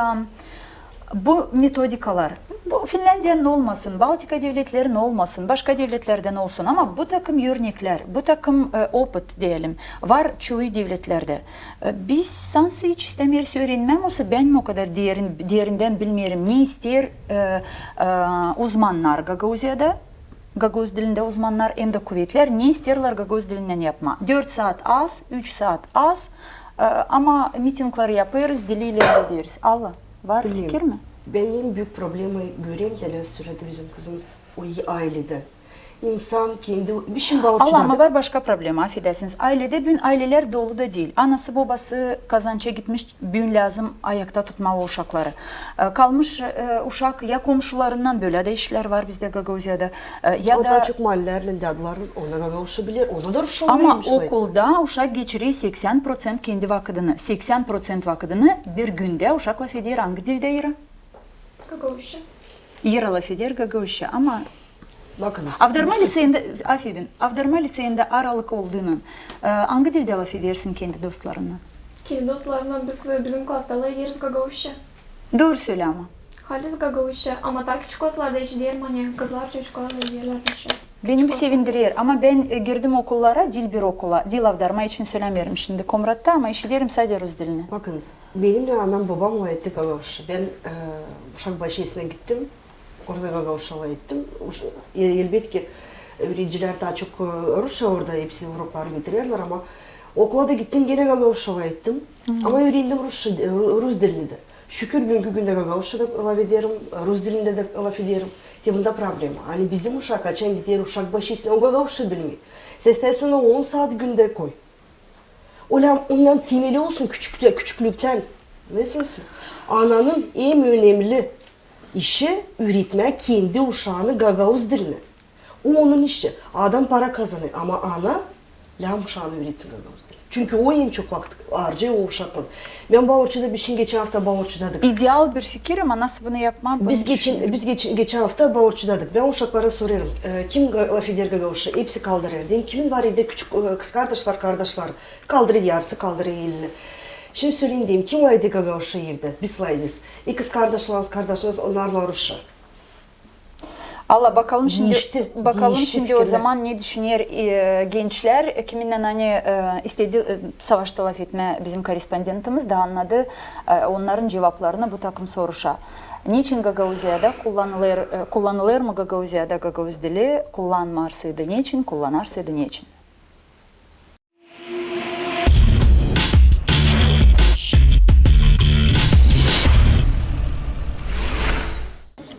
bu metodikalar, bu Finlandiyanın olmasın, Baltika devletlerin olmasın, başka devletlerdän olsun, ama bu takım örneklär, bu takım, e, opıt, deyelim, var çoyu devletlerdä. E, biz sansın hiç istämeeriz üürenmää, oysa bän mi o kadar deerin-, deerindän bilmeerim, ne isteer, e, e, uzmannar Gagauziyada, gagauz dilindä uzmannar hem dä kuvetlär, ne isteerlär gagauz dilinnän yapmaa. Dört saat az, üç saat az, e, ama mitingleri yapêrız, dili ileri ederiz. Alla, var fikir mi? Bän en büük problemayı görerim, dä ne söledi bizim kızımız, o ayleda. İnsan kendi, bir şey var. Alla, ama var başka problema, afedersiniz. Ayledä büün aylelär dolu da diil. Anası, bobası kazança gitmiş, büün lääzım ayakta tutmaa o uşakları. E, kalmış, e, uşak ya komşularından, bölä dä işlär var bizdä Gagauziyada, e, ya da... O taa çok mahallelerlän, dädularlan, ona gagauzça biler, ona da rusça öğrenmişlär. Ama okulda uşak geçirer seksän proţent kendi vakıdını, seksän proţent vakıdını bir gündä uşak lafeder angı dildä, İra? Gagauzça. İra lafeder gagauzça, ama... Bakınız. Avdarma liţeyindä, afedin, Avdarma liţeyindä aralık olduunnan, e, angı dildä lafedersin kendi dostlarınnan? Kendi dostlarımnan biz, bizim klasta lafederiz gagauzça. Dooru sölä ama. Halis gagauzça, ama taa küçük klaslarda işiderim, ani kızlar, çocuklar lafederlär rusça. Beni bu sevindirer, ama bän, e, girdim okullara, diil bir okula, diil Avdarma için sölämeerim şindi, Komratta, ama işiderim sade rus dilini. Bakınız, benimnän anam, bobam lavedetti gagauzça. Bän, e, uşak başçasına gittim, orada gagauzça lavedetti. Uş-, e, elbetki, üüredicilär taa çok, e, rusça orada hepsi urokları götürerlär, ama okula da gittim, genä gagauzça lavedetti. Ama üürendim rusça, e, ru-, rus dilini dä. Şükür, büünkü gündä gagauzça da lafederim, rus dilindä dä lafederim. Te bunda problema. Ani bizim uşak, açan gider uşak başçasına, o gagauzça bilmeer. Sän isteersin ona on saat gündä koy. Ölä, ondan temeli olsun küçük-, küçüklüktän. Anladınız mı? Ananın en önemli işi üüretmää kendi uşaanı gagauz dilinä. O onun işi. Adam para kazanêr, ama ana lääzım uşaanı üüretsin gagauz dilini. Çünkü o en çok vakıt arcêêr o uşaktan. Bän Baurçuda, biz şindi geçän afta Baurçudaydık. İdeal bir fikir, ama nasıl bunu yapmaa? Biz geçän, biz geçän, geçän afta Baurçudaydık. Bän uşaklara sorêrım, e, kim ga-, lafeder gagauzça? Hepsi kaldırêr. Deerim, kimin var evdä küçük, e, kızkardaş var, kardaşlar? Kaldırêr, yarısı kaldırêr elini. Şindi söleyim, deerim, kim lafeder gagauzça evdä? Biz lafederiz. E, kızkardaşlarınız, kardaşlarınız, onnarlan rusça. Alla, bakalım şindi, bakalım şindi o zaman ne düşüner, e, gençlär, e, kiminnän ani, e, istedi, e, savaştı lafetmää bizim korrespondentimiz da annadı, e, onnarın cuvaplarını bu takım soruşa. Neçin Gagauziyada kullanılêr, e, kullanılêr mı Gagauziyada gagauz dili, kullanmarsaydı neçin, kullanarsaydı neçin?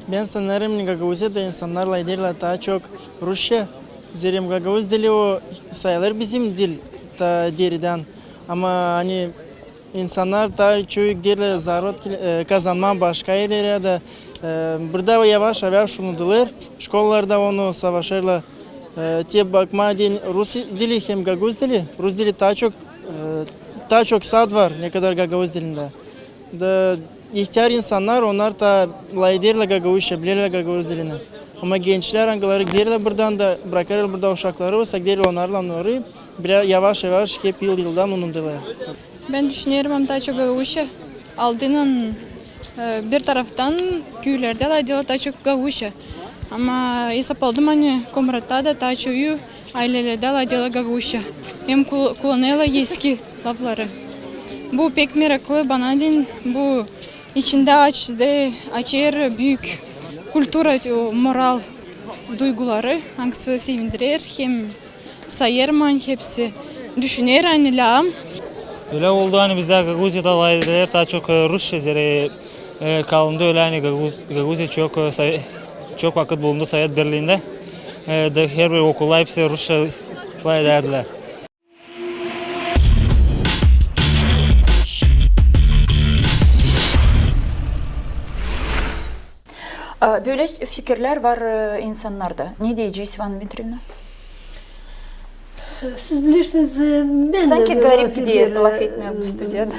Bän sanêrım, ani Gagauziyada insannar lafederlär taa çok rusça. Zerä gagauz dili o sayılêr bizim dil taa deridän. Ama ani insannar taa çoyu giderlär zarot, e, kazanmaa başka erlerä dä, e, burada o yavaş-yavaş unudulêr. Şkolalarda onu savaşêrlar. E, te bakmaa deyni rus dili hem gagauz dili. Rus dili taa çok, e, taa çok sad var, ne kadar gagauz dilindä. Da ihtär insannar, onnar taa lafederlär gagauzça, bilerlär gagauz dilini. Ama gençlär, angıları giderlär buradan da, brakêrlar burada uşakları, olsa giderlär onnarlan orayı, biraz yavaş-yavaş hep yıl-yıldan unudulêr. Bän düşünerim, ani taa çok gagauzça. Aldıynan, e, bir taraftan küülerdä lafedilär taa çok gagauzça. Ama esap aldım, ani Komratta da taa çoyu aylelerdä lafedilär gagauzça. Hem kul-, kullanêrlar eski lafları. Bu pek meraklı bana deyni, bu içindä aç-, de, açêr büük kultura, o, moral duyguları, angısı sevindirer hem sayêr, ani hepsi düşüner, ani lääzım. Ölä oldu, ani bizdä Gagauziyada lafedilär taa çok, e, rusça, zerä, e, kalındı ölä, ani Gagauz-, Gagauziya çok, e, Sove-, çok vakıt bulundu Sovet Birliindä. E, da herbir okulda hepsi rusça lafedärdilär. A, bölä fikirlär var, e, insannarda. Ne deyeceniz, İvana Dmitriyevna? Siz bilersiniz, e, bän dä... Sanki garip deyni lafetmää bu studiyada.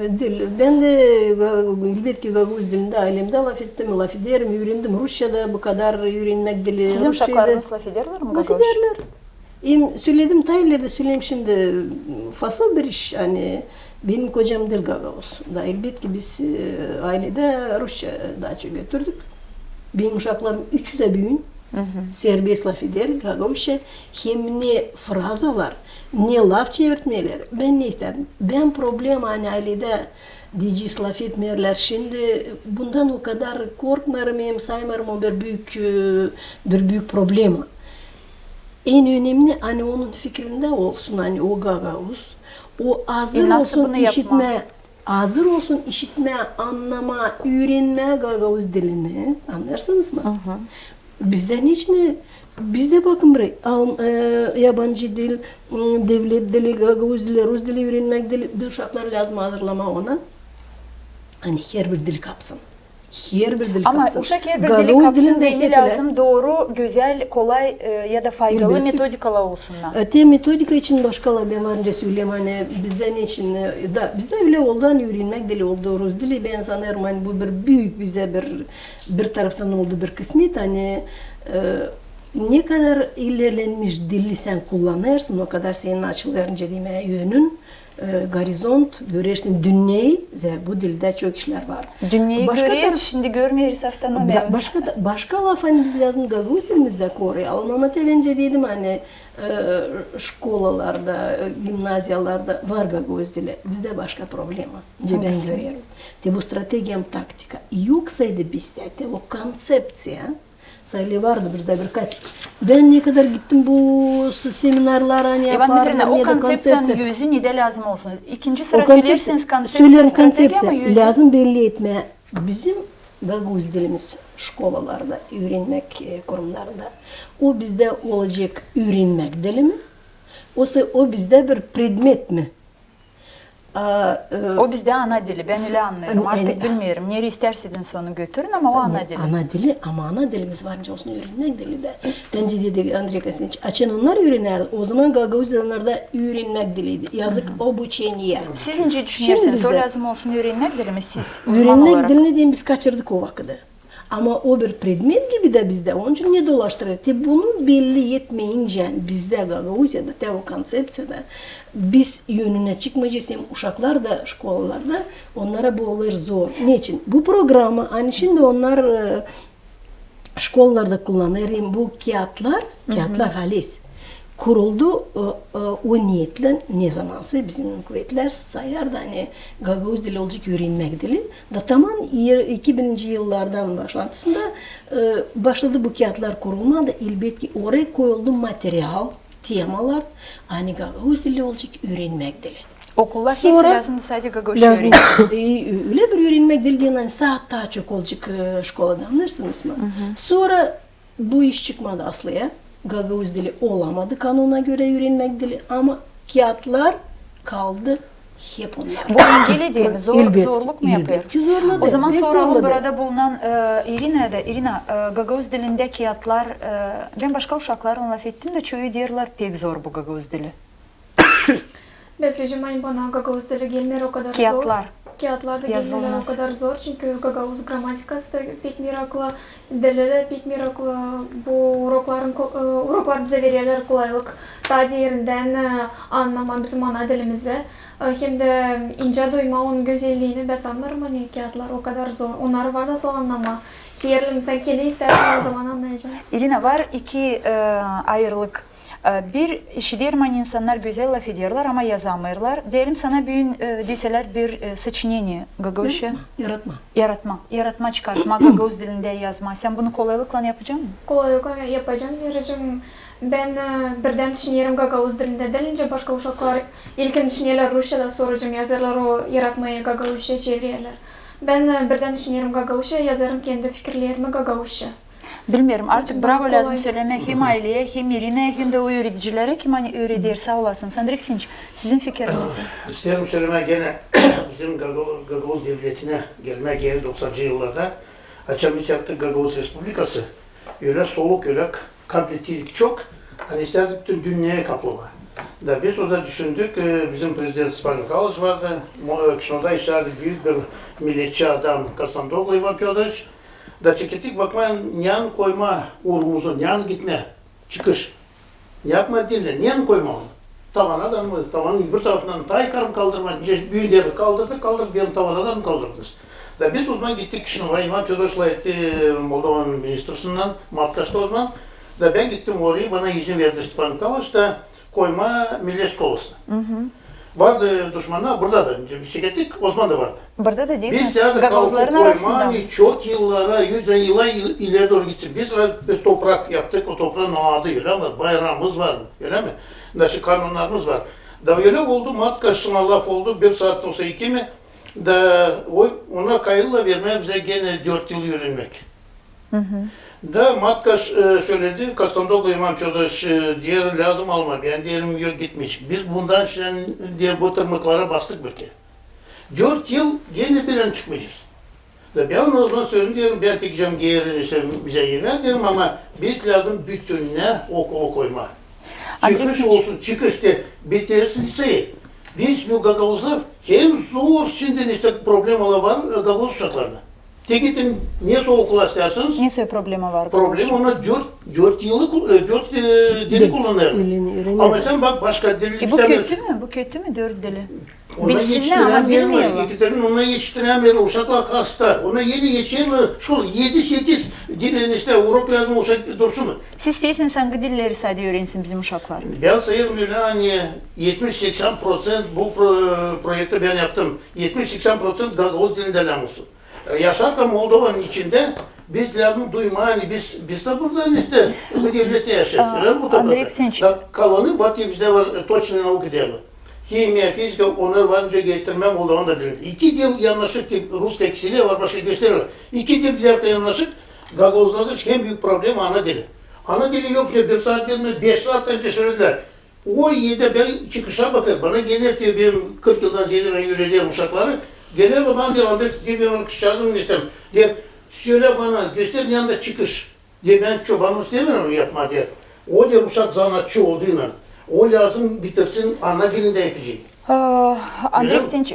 E, diil. Bän dä, e, elbetki, gagauz dilindä aylemdä lafettim, lafederim, üürendim. Rusça da bu kadar üürenmäk diil. Sizin uşaklarınız lafederlär mi gagauzça? Lafederlär. Hem söledim, taa ileri dä söleerim şindi, fasıl bir iş, ani benim kocam diil gagauz. Da elbetki biz, e, ayledä rusça taa çok götürdük. Benim uşaklarım üçü dä büün serbest lafeder gagauzça, hem ne frazalar, ne laf çevirtmeleri. Bän ne isteerim? Bän problema, ani ayledä deyecez lafetmeerlär. Şindi bundan o kadar korkmêêrım hem saymêêrım o bir büük, e, bir büük problema. En önemli, ani onun fikrindä olsun, ani o gagauz, o azır olsun işitmää, azır olsun işitmää, annamaa, üürenmää gagauz dilini. Annêêrsınız mı? Bizdä neçin, bizdä bakın bir, al-, e, yabancı dil, m, devlet dili, gagauz dili, rus dili üürenmäk diil, bu uşakları lääzım hazırlamaa ona, ani herbir dili kapsın. Herbir dili kapsın. Ama uşak herbir dili kapsın deyni lääzım dooru, gözäl, kolay, e, ya da faydalı metodikalar olsunnar. E, te metodika için başka laf bän var nicä söleyim, ani bizdä neçin, e, da, bizdä ölä oldu, ani üürenmäk dili oldu rus dili, bän sanêrım, ani bu bir büük bizä bir, bir taraftan oldu bir kısmet, ani, e, ne kadar ilerlenmiş dili sän kullanêrsın, o kadar senin açılêr, nicä deerim, önün, e, gorizont, görersin dünneyi, zerä bu dildä çok işlär var. Dünneyi göreriz, şindi görmeeriz avtonomiyamızı. Başka da, başka laf, ani biz lääzım gagauz dilimizdä koruyalım. Ama te bän dä dedim, ani, e, şkolalarda, e, gimnaziyalarda var gagauz dili. Bizdä başka problema. Nicä bän görerim. Te bu strategiya hem taktika. Yoksaydı bizdä te o konţepţiya, Sayılı vardı birdä birkaç. Bän ne kadar gittim bu s-, seminarlara, ani yapardım, İvana Dmitriyevna, o konţepţiyanın özü nedä lääzım olsun? İkinci sıra söleersiniz, konţepţiya, strategiya mı özü? Lääzım belli etmää. Bizim gagauz dilimiz şkolalarda, üürenmäk, e, kurumnarında. O bizdä olacek üürenmäk dili mi? Osa o bizdä bir predmet mi? A, e, o bizdä ana dili, bän ölä annêêrım. Artık bilmeerim, nereyi istärseniz onu götürün, ama o ana dili. Ana dili, ama ana dilimiz var nicä olsun üürenmäk dili dä. Te nicä dedi Andrey Konstantinoviç, açan onnar üürener, o zaman gagauz dili onnarda üürenmäk diliydi. Yazık, obuçeniye. Siz nicä düşünersiniz, o lääzım olsun üürenmäk dili mi, siz, uzman olarak? Üürenmäk dilini deyni biz kaçırdık o vakıdı. Ama o bir predmet gibi dä bizdä, onun için ne dolaştırêr? Te bunu belli etmeyincä bizdä Gagauziyada, te o konţepţiyada biz önünä çıkmayacez, hem uşaklar da şkolalarda, onnara bu olêr zor. Neçin? Bu programa, ani şindi onnar, e, şkolalarda kullanêr, hem bu kiyatlar, kiyatlar halis kuruldu, e, e, o niyetlän, ne zamansa bizim kuvetlär sayardı, ani gagauz dili olacek üürenmäk dili. Da taman er-, iki bininci yıllardan başlantısında, e, başladı bu kiyatlar kurulmaa da, elbetki, oraya koyuldu material, temalar, ani gagauz dili olacek üürenmäk dili. Okullar hepsi lääzım sade gagauzça üürensin. E, ölä bir üürenmäk dili deyni, ani saat taa çok olacek, e, şkolada, annêêrsınız mı? Sora bu iş çıkmadı aslıya. Gagauz dili olamadı kanona görä üürenmäk dili, ama kiyatlar kaldı hep onnar. Bu engel edä mi, zor, zorluk mu yapêr? Elbetki zorladı. O zaman soralım burada bulunan, e, İrinaya da. İrina, e, gagauz dilindä kiyatlar, e, bän başka uşaklarlan lafettim dä, çoyu deerlär, pek zor bu gagauz dili. Bän söleyecäm, ani bana gagauz dili gelmeer o kadar zor. Kiyatlar. Kiyatlarda gelmeleri o kadar zor, çünkü gagauz gramatikası da pek meraklı, dili dä pek meraklı. Bu urokların ko-, e, uroklar bizä vererlär kolaylık taa derindän, e, annamaa bizim ana dilimizi. E, hem dä incä duymaa onun gözelliini. Bän sannêrım, ani kiyatlar o kadar zor. Onnarı var da nasıl annamaa. Herliim, sän kendi istärsän, o zaman annayacam. İrina, var iki, e, ayırılık. E, bir, işiderim, ani insannar gözäl lafederlär, ama yazamêêrlar. Deyelim, sana büün, e, deselär bir, e, soçineniye gagauzça. Yaratmaa. Yaratmaa. Yaratmaa, çıkartmaa, gagauz dilindä yazmaa. Sän bunu kolaylıklan yapacamı? Kolaylıklan yapacam, zerä bän, e, birdän düşünerim gagauz dilindä diil, nicä başka uşaklar ilkin düşünerlär rusça da, sora yazêrlar o yaratmayı gagauzça çevirerlär. Bän, e, birdän düşünerim gagauzça, yazêrım kendi fikirlerimi gagauzça. Bilmeerim, artık bravo lääzım sölemää hem ayleyä, hem İrinaya, hem dä o üüredicilerä, kim ani üüreder. Saa olasınız. Andrey Ksenç, sizin fikiriniz? İsteerim sölemää genä bizim gagauz, gagauz devletinä gelmää geeri doksancı yıllarda. Açan biz yaptık Gagauz Respublikası, ölä soluk, ölä k-, kompleksiydik çok, ani istärdik bütün dünneyä kaplamaa. Da biz orada düşündük, e, bizim prezident Stepan Mihayloviç vardı, mo-, e, Kişinövda işlärdi büük bir milletçi adam Kostandoglu İvan Födoroviç. Da çekettik bakmaa, neän koymaa uurumuzu, neän gitmää, çıkış. Ne yapmaa diilä, neän koymaa onu. Tavanadan mı, tavanın bir tarafından taa yukarı mı kaldırmaa, nicä büün deerlär, kaldırdık, kaldırdık, deerim, tavanadan mı kaldırdınız? Da biz ozaman gittik Kişinöva, İvan Födoroviç etti Moldovanın ministrasından, Matkaşta ozaman. Da bän gittim orayı, bana izin verdi Stepan Mihayloviç da koymaa millet şkolasına. Vardı duşmannar, burada da, nicä biz çekettik, ozaman da vardı. Burada da deersiniz, gagauzların arasında. Biz yärdi kalkıp koymaa, ani çok yıllara, yüz yıllar il-, ileri dooru gitsin. Biz, biz toprak yaptık, o topraan adı, ölä mi? Bayramımız var mı, ölä mi? Naşı kanonnarımız var. Da ölä oldu, Matkaşına laf oldu, bir saat olsa iki mi? Da o, ona kayıllar vermää bizä genä dört yıl üürenmäk. Da Matkaş, e, söledi, Kostandoglu İvan Födoroviç, e, deer, lääzım almaa. Bän deerim, yok, gitmeyecek. Biz bundan şindi, deer, bu tırmıklara bastık bir kerä. Dört yıl genä bir an çıkmayacez. Da bän ozaman söleyim, deerim, bän tekecäm geeri, nicä bizä evä, deerim, ama biz lääzım bütünnä okulu koymaa. Çıkış olsun, çıkış te, bitersin liseyi. Biz, bu gagauzlar, hem zor şindi, nicä problemalar var, e, gagauz uşaklarına. Te gidin, nesoy okula istärseniz. Nesoy problema var? Problema, ona dört, dört yıllık, e, dört, e, dili kullanêr. Ama sän bak, başka dili istämeer. E, bu kötü mü? Bu kötü mü, dört dili? Bilsinnär, ama bilmeerlär. İki tarafı ona etiştirämeerlär, uşaklar hasta. Ona elä etişer şkolada edi-sekiz di-, e, nicä urok lääzım uşak dursun mu? Siz isteersiniz, angı dilleri sade üürensin bizim uşaklar? Bän sayêrım ölä, ani etmiş-seksän proţent bu pro-, proekti bän yaptım. Etmiş-seksän proţent gagauz dilindä lääzım olsun. E, yaşarkan Moldovanın içindä biz lääzım duymaa, ani biz, biz dä burada, nicä, bu devlettä yaşêêrız. Andrey Ksenç. Da kalanı var, bizdä var, e, точные науки deerlär. Himiya, fizika, onnarı var nicä getirmää Moldovanın da dilindä. İki dil yannaşık, russkoy ksilä var, başka göstermeer. İki dil dilerkän yannaşık, gagauzlarda hem büük problema ana dili. Ana dili yok, nicä bir saat deerim, beş saat öncä söledilär. O erdä bän çıkışa bakêrım. Bana geler, te, benim kırk yıldan zeedä bän üürederim uşakları. Geler bana, deer, Andrey, deer, bän onu kızçaazı isteerim. Deer, sölä bana, göster, neredä çıkış. Deer, bän çobanlık istemeerim yapmaa, deer. O, deer, uşak zanaatçı olduynan, o lääzım bitirsin, ana dilindä yapacek. Andrey Ksenç,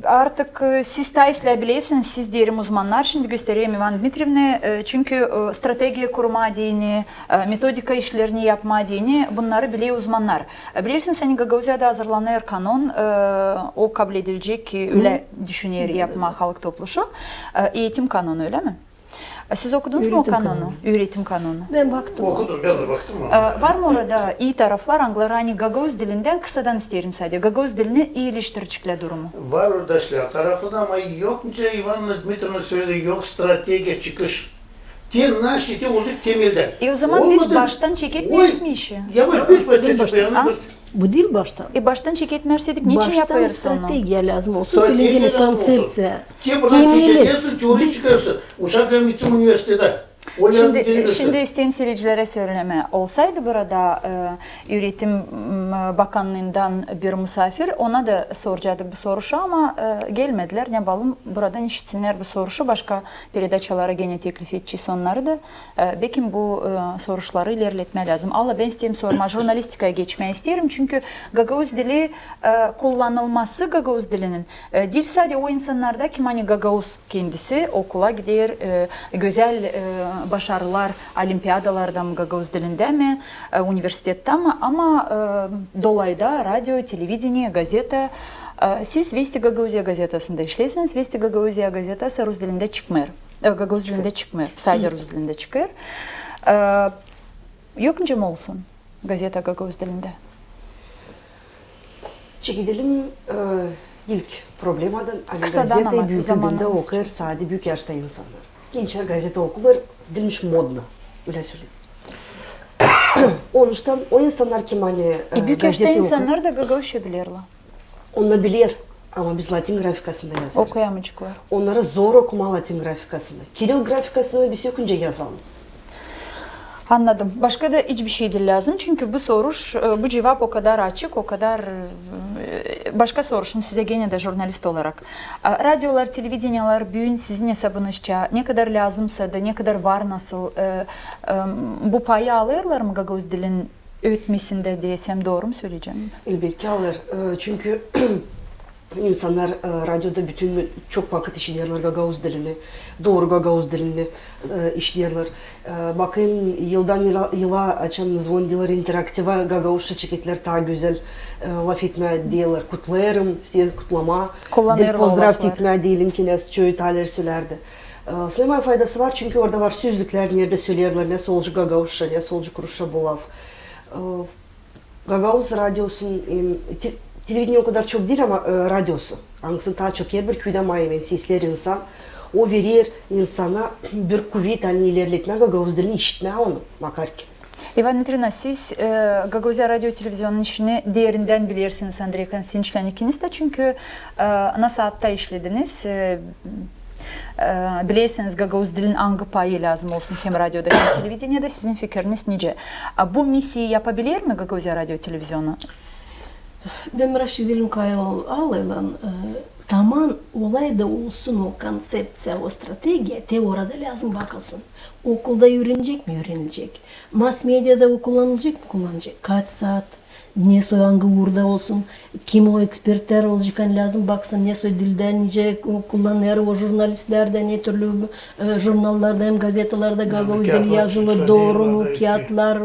artık, e, siz taa islää bilersiniz, siz, deerim, uzmannar, şindi göstererim İvana Dmitrievnayı, e, çünkü, e, strategiya kurmaa deyni, e, metodika işlerini yapmaa deyni, bunnarı biler uzmannar. E, bilersiniz, ani Gagauziyada hazırlanêr kanon, e, o kabul edilecek, e, ölä düşüner yapmaa Halk Topluşu, e, eğitim kanonu, ölä mi? E, siz okudunuz mu o kanonu? Üüretim kanonu. Bän baktım. Okudum, bän dä baktım ona. E, var mı orada ii taraflar, angıları, ani gagauz dilindän, kısadan isteerim sade, gagauz dilini iileştireceklär durumu? Var orada islää tarafı da, ama yok, nicä İvana Dmitrievna söledi, yok strategiya, çıkış. Te naşı te olacek temeldän. E, o zaman biz baştan çeketmeeriz mi işi? Ya, biz baştan çeketmeeriz. Bu diil baştan. E, baştan çeketmeerseydik, neçin yapêrız onu? Baştan strategiya lääzım olsun, söledim, konţepţiya. Te buradan çekersin, teoriya çıkêrsın. Uşak hem gitsin universitetä. O lääzım gelmesin. Şindi, şindi isteerim siircilerä sölemää. Olsaydı burada, e, üretim, m, bakannıından bir musaafir, ona da soracaktık bu soruşu, ama, e, gelmedilär. Ne yapalım, buradan işitsinnär bu soruşu, başka peredaçalara genä teklif edecez onnarı da. E, bekim bu, e, soruşları ilerletmää lääzım. Alla, bän isteerim sormaa, jurnalistikaya geçmää isteerim, çünkü gagauz dili, e, kullanılması gagauz dilinin, e, diil sade o insannarda, kim ani gagauz kendisi, okula gider, e, gözäl, e, başarılar olimpiadalarda mı gagauz dilindä mi, e, universitettä mi, ama, e, dolayda radio, televideniye, gazeta, e, siz Vesti Gagauziya gazetasında işleersiniz. Vesti Gagauziya gazetası rus dilindä çıkmêêr. E, gagauz dilindä çıkmêêr, sade rus dilindä çıkêr. E, yok nicä mi olsun gazeta gagauz dilindä? Çekedelim, e, ilk problemadan, ani gazetayı büük bölümdä okuyêr sade büük yaşta insannar. Gençlär gazeta okumêêr, diilmiş modno, ölä söleyim. Onuştan o insannar, kim ani, e, büük yaşta insannar da gagauzça bilerlär. Onnar biler, ama biz latin grafikasında yazêrız. Okuyamaceklar. Onnara zor okumaa latin grafikasında. Kiril grafikasında biz yok nicä yazalım. Annadım. Başka da hiçbir şey diil lääzım, çünkü bu soruş, e, bu cuvap o kadar açık, o kadar, e, başka soruşum sizä genä dä jurnalist olarak. A, radiolar, televideniyeler büün sizin esabınızça, ne kadar lääzımsa da, ne kadar var nasıl, e, e, bu payı alêrlar mı gagauz dilin ötmesindä desem, dooru mu söleyecäm? Elbetki alêr. E, çünkü insannar, e, radioda bütün gün çok vakıt işiderlär gagauz dilini, dooru gagauz dilini, e, işiderlär. E, bakayım, yıldan yıla, yıla açan zvonidilär interaktiva, gagauzça çekettilär, taa gözäl, e, lafetmää deyerlär, kutlêêrım, sizi kutlamaa, bir pozdrav etmää deyelim ki, ne çoyu İtalya sölärdä. E, snemaya faydası var, çünkü orada var sözlüklär, neredä söleerlär, ne sözcük gagauzça, ne sözcük rusça bu laf. E, Gagauz radiosun, em, te-, televideniye o kadar çok diil, ama, e, radiosu. Angısını taa çok herbir küüdä maa hemen sesleer insan. O verer insana bir kuvet, ani ilerletmää gagauz dilini, işitmää onu, makar ki. İvan Dmitrievna, siz, e, Gagauziya radio televizionun işini derindän bilersiniz Andrey Konstantinovnan ikiniz dä, çünkü, e, ana saatta işlediniz, e, e, bilersiniz, gagauz dilin angı payı lääzım olsun hem radioda, hem televideniyedä. Sizin fikiriniz nicä? A, bu misiya yapabiler mi Gagauziya radio televizionu? Bän biraz şindi deyelim kayıl alaylan, e, taman olay da olsun o konţepţiya, o strategiya, te orada lääzım bakılsın. Okulda üürenecek mi? Üürenilecek. Mass-mediada o kullanılacek mı? Kullanılacek. Kaç saat? Ne soy, angı uurda olsun, kim o ekspertlär olacek, ani lääzım baksın, ne soy dildä, nicä ku-, kullanêr o jurnalistlär dä, ne türlü, e, jurnallarda hem gazetalarda gagauz dili yazılı, dooru mu, kiyatlar,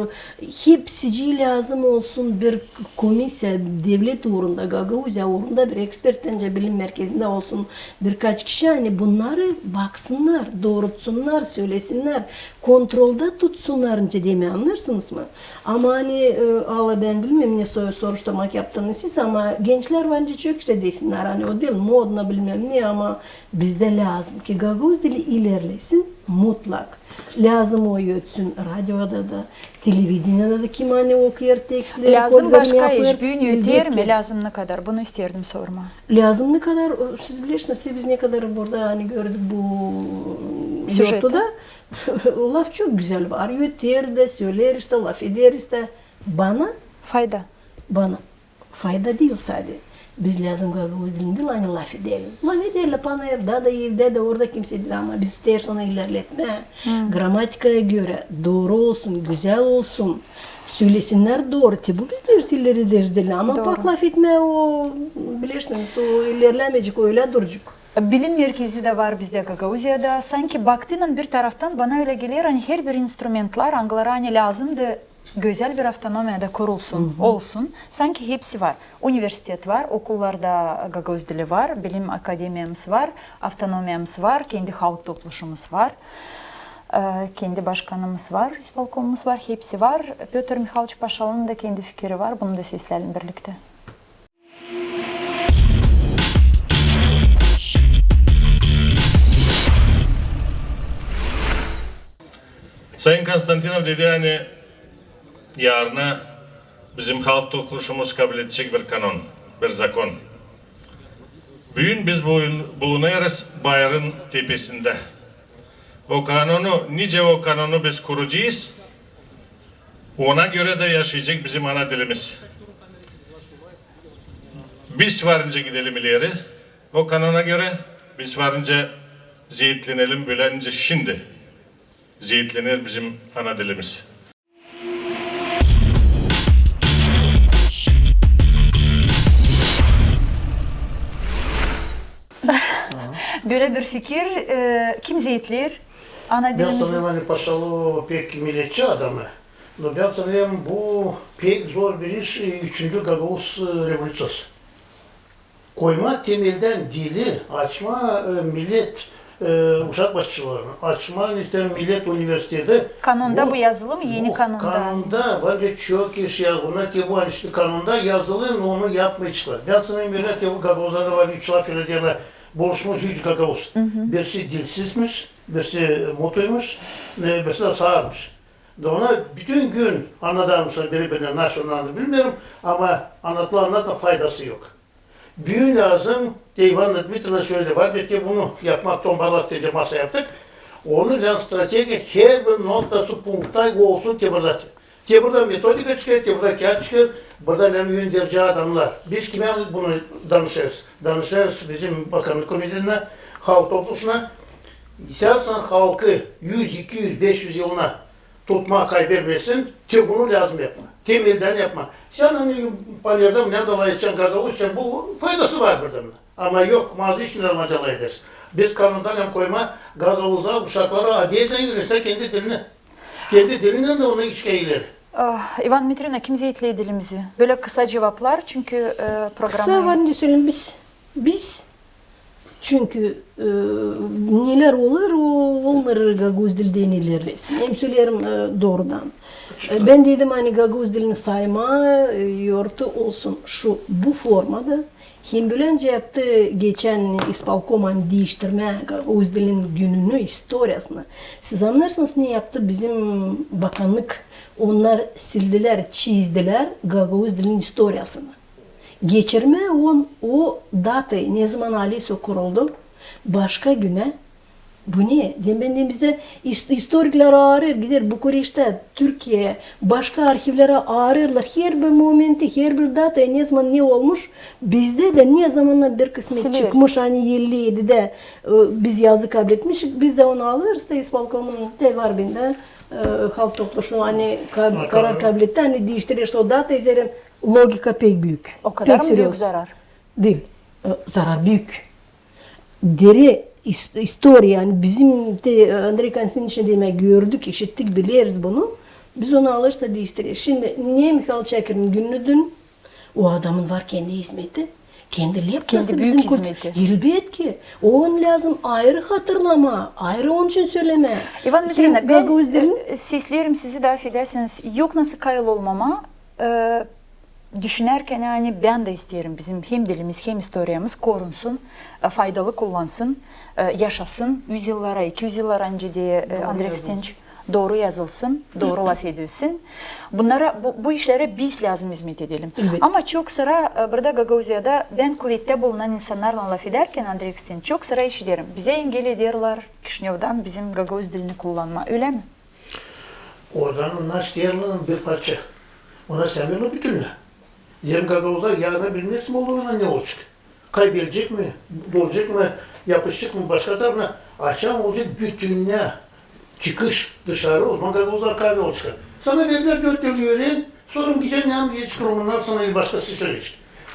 hepsicii lääzım olsun bir komisiya, devlet uurunda, Gagauziya uurunda bir ekspert, bence bilim merkezindä olsun birkaç kişi, ani bunnarı baksınnar, doorutsunnar, sölesinnär, kontrolda tutsunnar, nicä demää, annêêrsınız mı? Ama ani, e, alla bän bilmeerim, ne soy-, soruşturmak yaptınız siz, ama gençlär var nicä çok iştä desinnär, ani o diil modno bilmäm ne, ama bizdä lääzım ki gagauz dili ilerlesin mutlak. Lääzım o ötsün radioda da, televideniyada da, kim ani okuyêr tekstleri, lääzım başka iş, büün öter mi, lääzım ne kadar? Bunu isteerdim sormaa. Lääzım ne kadar, e, siz bilersiniz, te biz ne kadar burada, ani gördük bu yortuda. Laf çok gözäl var. Öter dä, söleer iştä, lafeder iştä. Bana fayda. Bana fayda diil sade. Biz lääzım gagauz dilini diil, ani lafedelim. Lafederlär bana evdä dä, evdä dä, orada kimsey diil, ama biz isteeriz onu ilerletmää. Gramatikaya görä dooru olsun, gözäl olsun. Sölesinnär dooru, te bu biz deeriz ileri deriz dilini. Ama pak lafetmää, o, bilersiniz, o ilerlämeyecek, o ölä duracek. Bilim merkezi dä var bizdä Gagauziyada. Sanki baktıynan bir taraftan bana ölä geler, ani herbir instrumentlar, angıları ani lääzımdı gözäl bir avtonomiyada kurulsun, olsun, sanki hepsi var. Universitet var, okullarda gagauz dili var, bilim akademiyamız var, avtonomiyamız var, kendi halk topluşumuz var, e, kendi başkanımız var, ispolkomumuz var, hepsi var. Pötr Mihalıç Paşalının da kendi fikiri var, bunu da sesleyelim birliktä. Sayın Konstantinov dedi, ani yarına bizim halk topluşumuz kabul edecek bir kanon, bir zakon. Büün biz bulun-, bulunêrız bayırın tepesindä. O kanonu, nicä o kanonu biz kuracez, ona görä dä yaşayacek bizim ana dilimiz. Biz varınca gidelim ileri o kanona görä, biz varınca zeetlenelim, bölä nicä şindi zeetlener bizim ana dilimiz. Bölä bir fikir, e, kim zeetleer ana dilimizi? Bän sanêrım, ani Paşalı pek miletçi adamı. No bän sanêrım, bu pek zor bir iş, e, üçüncü gagauz, e, revoluţiyası. Koyma temeldän dili, açma, e, milet, e, uşak başçılarını, açma, işte, milet universiteti. Kanonda bu yazılı mı, eni kanonda? Kanonda, bence çok iş ya, buna te bu, ani şindi kanonda yazılı, no onu yapmayaceklar. Bän sanêrım, bölä te bu gagauzlarda var, üç laf ölä deerlär, buluşmuş üç gagauz. Birisi dilsizmiş, birisi mutuymuş, e, birisi dä saarmış. Da ona bütün gün annadêrmışlar biri-birinä, nasıl annadêr bilmeerim, ama annata-annata faydası yok. Büün lääzım, te İvanna Dmitrievna söledi, var bir te bunu yapmak, tombarlak deyni masa yaptık. Onu lääzım strategiya, herbir noktası, punkta olsun te burada. Te burada metodika çıkêr, te burada kiyat çıkêr, burada lääzım önderci adamnar. Biz kimä bunu danışêrız? Danışêrız bizim bakannık komitetindä, halk topluşuna. İstärsin halkı üz, iki üz, beş üz yılına tutma, kaybetmesin, te bunu lääzım yapma. Temeldän yapma. Sän, ani, panerdä, ne da lafedecän gagauzça, bu faydası var burada. Ama yok, mazı işlär, macalaydız. Biz kanondan hem koyma gagauzlar, uşaklara, a deyni ögrensin kendi dilini. Kendi dilindän dä onu işleyerlär. İvanna Dmitrievna, kim zeetleer dilimizi? Bölä kısa cuvaplar, çünkü, e, programayı... Kısa, var ne söleyim, biz, biz Çünkü, e, neler olur, o olmêêr gagauz dili deyni ilerlesin. Hem söleerim, e, doorudan. E, bän dedim, ani gagauz dilini sayma, e, yortu olsun şu, bu formada. Hem bölä nicä yaptı geçän ispolkom, ani diiştirmä gagauz dilin gününü, istoriyasını. Siz annêêrsınız, ne yaptı bizim bakannık? Onnar sildilär, çizdilär gagauz dilin istoriyasını. Geçirmä on o datayı, nezaman ALESO kuruldu, başka günä. Bu ne? Dedim bän, bizdä is-, istoriklär aarêêr, gider Bukureştä, Türkiyeyä, başka arhivlerä aarêêrlar herbir momenti, herbir datayı, nezaman ne olmuş. Bizdä dä nezamandan bir kısmet çıkmış, ani elli edidä, e, biz yazı kabletmişik, biz dä onu alêrız da ispolkomun te var bendä, e, halk topluşu, ani ka-, karar kabletti, ani diiştirer o datayı, zeerä logika pek büük. O kadar mı büük zarar? Diil. E, zarar büük. Deri is-, istoriya, ani bizim te, e, Andrey Konstantinçin demäk gördük, işittik, bileriz bunu. Biz onu alêrız da diiştireriz. Şindi ne Mihail Çakirin günü dün, o adamın var kendi hizmeti, kendi lepkası, bizim büük hizmeti. Elbetki. Onu lääzım ayrı hatırlama, ayrı onun için sölemä. İvanna Dmitrievna, bän, e, sesleerim sizi, da afedersiniz, yok nasıl kayıl olmama, e, düşünärkän, ani bän dä isteerim, bizim hem dilimiz, hem istoriyamız korunsun, e, faydalı kullansın, e, yaşasın üz yıllara, iki üz yıllara, nicä deer, e, Andrey Konstantinç, dooru yazılsın, dooru lafedilsin. Bunnara, bu, bu işlerä biz lääzım hizmet edelim. Ama çok sıra, e, burada Gagauziyada bän kuvettä bulunan insannarlan lafedärkän, Andrey Konstantinç, çok sıra işiderim. Bizä engel ederlär Kişinövdan bizim gagauz dilini kullanma. Ölä mi? Oradan nasıl deyerlär, bir parça. Ona sän bilä bütünnä. Deerim, gagauzlar yarın bilmez mi, oluruna ne olacek? Kaybelecek mi, duracek mı, yapışacek mı başka tarafına? Açan olacek bütünnä çıkış dışarı, o zaman gagauzlar kaybolacek. Sana verdilär dört yıl üürän, sora gidecän, ne yapacek, rumunnar sana el başka şey sölecek.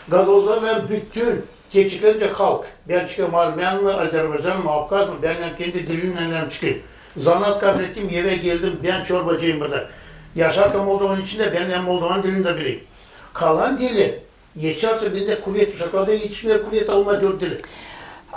Gagauzlar hem bütün Geçiklerince halk. Bän çıkêrım armän mi, azerbaycan mı, afgaz mı, bän hem kendi dilimnän hem çıkêrım. Zanaat kablettim, evä geldim, bän çorbacıyım burada. Yaşarkan Moldovanın içindä, bän hem Moldovanın dilini dä bileyim. Kalan dili, geçärsin, bendä kuvet, uşaklarda etişmeer kuvet almaa dört dili.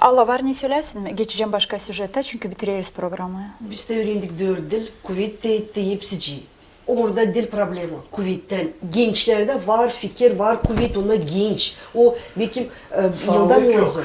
Alla, var ne söläsin mi? Geçecäm başka süjetä, çünkü bitireriz programayı. Biz dä üürendik dört dil, kuvet dä etti hepsicii. Orada diil problema kuvettän. Gençlerdä var fikir, var kuvet, onnar genç. O, bekim, e, yıldan yıla zor.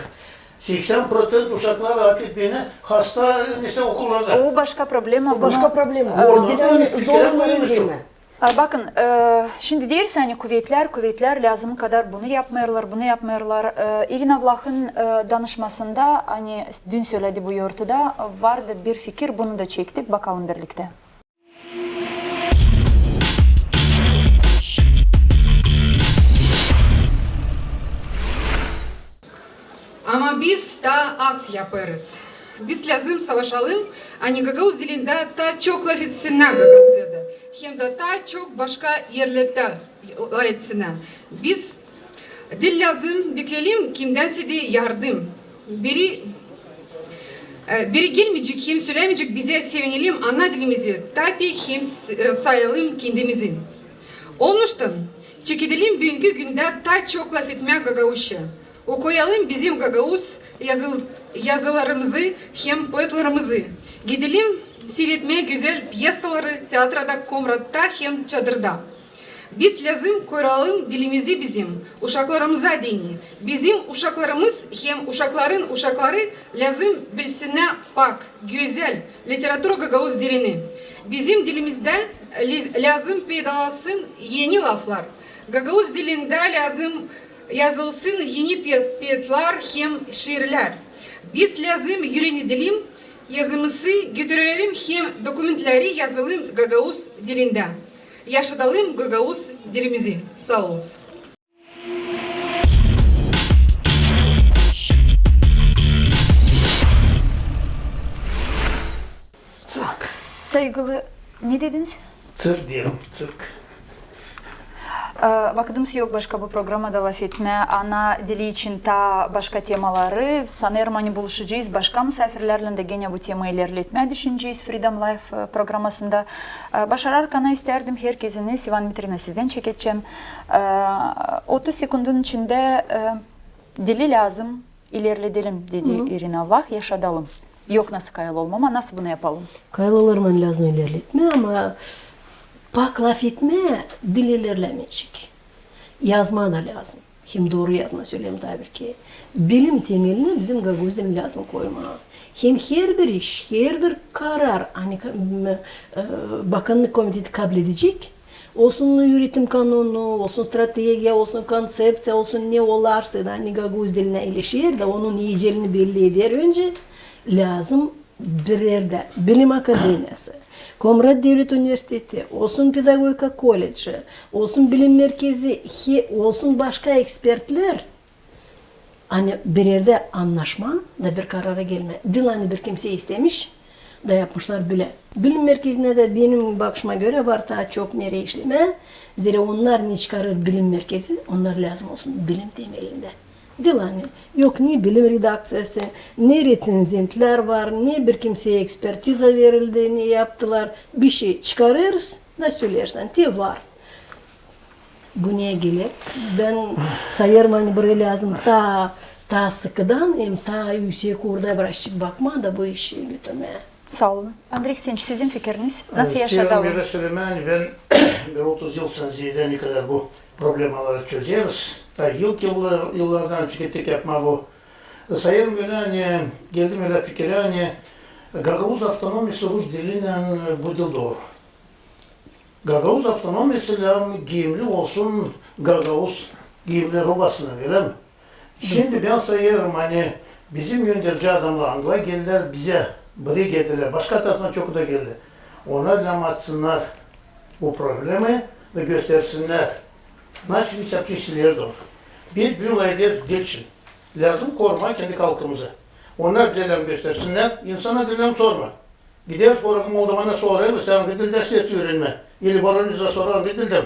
Seksän proţent uşaklar, afet beni, hasta, nesä, okullarda. O başka problema. O başka problema. Orada diil, ani zor fikirä onnar koyulmuş. A, bakın, e, şindi deeriz, ani kuvetlär, kuvetlär lääzım kadar bunu yapmêêrlar, bunu yapmêêrlar. E, İrina Vlahın, e, danışmasında, ani dün söledi bu yortuda, vardı bir fikir, bunu da çektik, bakalım birliktä. Ama biz taa az yapêrız. Biz lääzım savaşalım, ani gagauz dilindä taa çok lafetsinnär Gagauziyada, hem dä taa çok başka erlerdä lafetsinnär. Biz diil lääzım bekleyelim kimdänsä dä yardım. Biri, e, biri gelmeyecek hem sölämeyecek, bizä sevinelim ana dilimizi, taa pek hem s-, e, sayalım kendimizi. Onuştan çekedelim büünkü gündä taa çok lafetmää gagauzça. Okuyalım bizim gagauz yazıl-, yazılarımızı hem poetlarımızı. Gidelim siiretmää gözäl pyesaları teatrada, Komratta hem Çadırda. Biz lääzım koruyalım dilimizi bizim uşaklarımıza deyni. Bizim uşaklarımız hem uşakların uşakları lääzım bilsinnär pak, gözäl literatura gagauz dilini. Bizim dilimizdä li-, lääzım peydalansın eni laflar. Gagauz dilindä lääzım yazılsın eni pe-, poetlär hem şiirlär. Biz lääzım üürenedelim yazımızı, götürelim hem dokumentleri yazalım gagauz dilindä. Yaşadalım gagauz dilimizi. Saa olunuz. Sayğılı, ne dediniz? Ţırk deerim, ţırk. E, vakıdımız yok başka bu programada lafetmää ana dili için taa başka temaları. Sanêrım, ani buluşacez başka musaafirlärlän dä genä bu temayı ilerletmää düşünecez Freedom Life, e, programasında. E, başararkana istärdim herkeziniz, İvana Dmitriyevna, sizdän çekecäm. E, otuz sekundun içindä, e, dili lääzım ilerledelim, dedi İrina Vlah, yaşadalım. Yok nasıl kayalı olmam, ama nasıl bunu yapalım? Kayalı olmam, lääzım ilerletmää, ama pak lafetmää dil ilerlemeyecek. Yazmaa da lääzım. Hem dooru yazmaa, söleyim taa bir kerä. Bilim temelinä bizim gagauz dilini lääzım koymaa. Hem herbir iş, herbir karar, ani ka-, m-, e, bakannık komiteti kabledecek, olsun üüretim kanunu, olsun strategiya, olsun konţepţiya, olsun ne olarsa da, ani gagauz dilinä ileşer dä, onun iicelini belli eder öncä, lääzım bir erdä, bilim akademiyası, Komrat devlet universiteti, olsun pedagogika kolledži, olsun bilim merkezi, he-, olsun başka ekspertlär, ani bir erdä annaşmaa da bir karara gelmää. Diil ani bir kimsey istemiş da yapmışlar bölä. Bilim merkezinä dä benim bakışıma görä var taa çok nerä işlemää. Zerä onnar ne çıkarêr bilim merkezi, onnar lääzım olsun bilim temelindä. Diil ani yok ne bilim redakţiyası, ne reţenzentlär var, ne bir kimseyä ekspertiza verildi, ne yaptılar. Bişey çıkarêrız da söleersin, te var. Bu neyä geler? Bän sayêrım, ani burayı lääzım taa, taa sıkıdan hem taa üüsek uurda birazçık bakmaa da bu işi götürmää. Saa olun. Andrey Ksenç, sizin fikiriniz? Nasıl yaşadalım? Bän bir otuz yıl sän zeedä ne kadar bu problemaları çözeriz. Taa ilk yıllar, yıllardan çıkıp yapmaa bu. Sayêrım, ani geldim ölä fikirä, ani gagauz avtonomiyası rus dilinän bu diil dooru. Gagauz avtonomiyası lääzım giyimli olsun, gagauz giyimli rubasına, ölä mi? Şindi bän sayêrım, ani bizim önderci adamnar, angılar geldilär bizä, biri geldilär, başka taraftan çok da geldi. Onnar lääzım açsınnar bu problemayı da göstersinnär, naşey biz yapacez ileri dooru. Biz büün lafederiz dil için. Lääzım korumaa kendi halkımızı. Onnar diil lääzım göstersinnär, insana diil lääzım sormaa. Gideriz, Moldovana sorêrlar, sän angı dildä isteersin üürenmää? Ili Voronezä sorêrlar, angı dildä?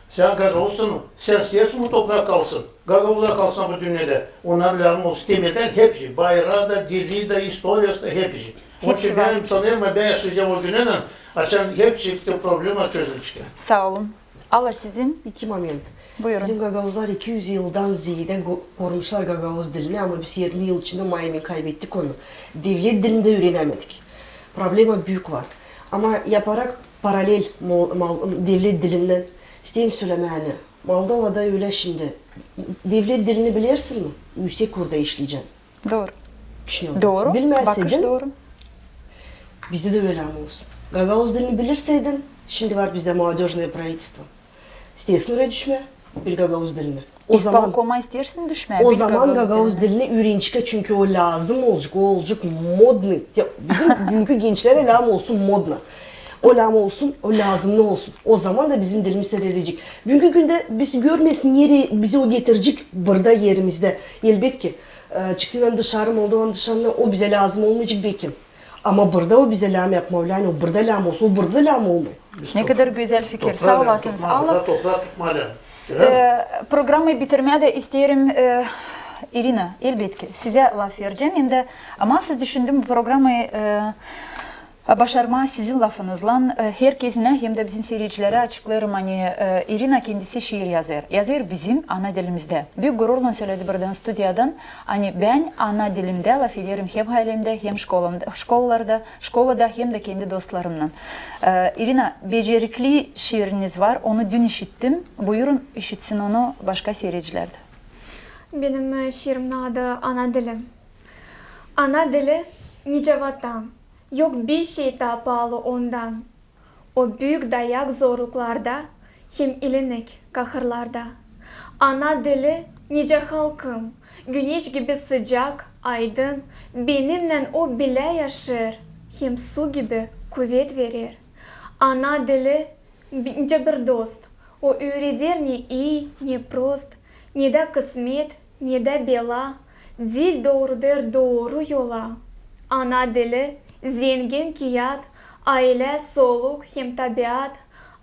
Sän gagauzsan, sän isteersin bu toprak kalsın, gagauzlar kalsın bu dünnedä? Onnar lääzım olsun temeldän hepsi, bayraa da, dili dä, istoriyası da, hepsi. Onun için bän sanêrım, bän yaşayacam o günä, açan hepsi problema çözülecek. Saa olun. Alla, sizin? İki moment. Buyurun. Bizim gagauzlar iki üz yıldan zeedä go-, korumuşlar gagauz dilini, ama biz irmi yıl içindä maymin kaybettik onu. Devlet dilini dä üürenemedik. Problema büük var. Ama yaparak paralel mol-, mal-, devlet dilinnän, isteerim sölemää, ani Moldovada ölä şindi. Devlet dilini bilersin mi, üüsek uurda işleyecän. Dooru. Kişinövda. Dooru. Bilmärseydin, bakış dooru. Bizdä dä ölä olsun. Gagauz dilini bilärseydin, Şindi var bizdä молодёжное правительство. İsteersin oraya düşmää, bil gagauz dilini. O zaman, İspolkoma isteersin düşmää, o bil zaman gagauz gagauz dilini. Dilini üürenecek, çünkü o lääzım olacek, o olacek modnıy. Ya, bizim büünkü gençlerä lääzım olsun modno. O lääzım olsun, o lääzımnı olsun. O zaman da bizim dilimiz ilerleyecek. Büünkü gündä biz görmeeriz, nereyi bizi o getirecek burada erimizdä. Elbetki, e, çıktıynan dışarı, Moldovanın dışarına, o bizä lääzım olmayacek bekim. Ama burada o bizä lääzım yapmaa, ölä ani o burada lääzım olsun, o burada lääzım olmêêr. Ne kadar gözäl fikir. Saa olasınız. Alla, e, programayı bitirmää dä isteerim, e, İrina, elbetki, sizä laf verecäm hem dä, ama siz düşündüm bu programayı, e, başarmaa sizin lafınızlan, e, herkezinä hem dä bizim siiredicilerä açıklêêrım, ani, e, İrina kendisi şiir yazêr. Yazêr bizim ana dilimizdä. Büük gururlan söledi buradan, studiyadan, ani bän ana dilimdä lafederim hem ailemdä, hem şkolamda, şkolalarda, şkolada, hem dä kendi dostlarımnan. E, İrina, becerikli şiiriniz var, onu dün işittim. Buyurun, işitsin onu başka siirediciler dä. Benim, e, şiirimin adı Ana dilim. Ana dili nicä vatan, yok bir şey taa paalı ondan. O büük dayak zorluklarda hem ilinik kahırlarda. Ana dili nicä halkım, güneş gibi sıcak, aydın, benimnän o bilä yaşêêr, hem su gibi kuvet verer. Ana dili nicä bir dost, o üüreder ne ii, ne prost, ne dä kısmet, ne dä bela, dil doorudêr dooru yola. Ana dili zengin kiyat, aylä, soluk hem tabiat.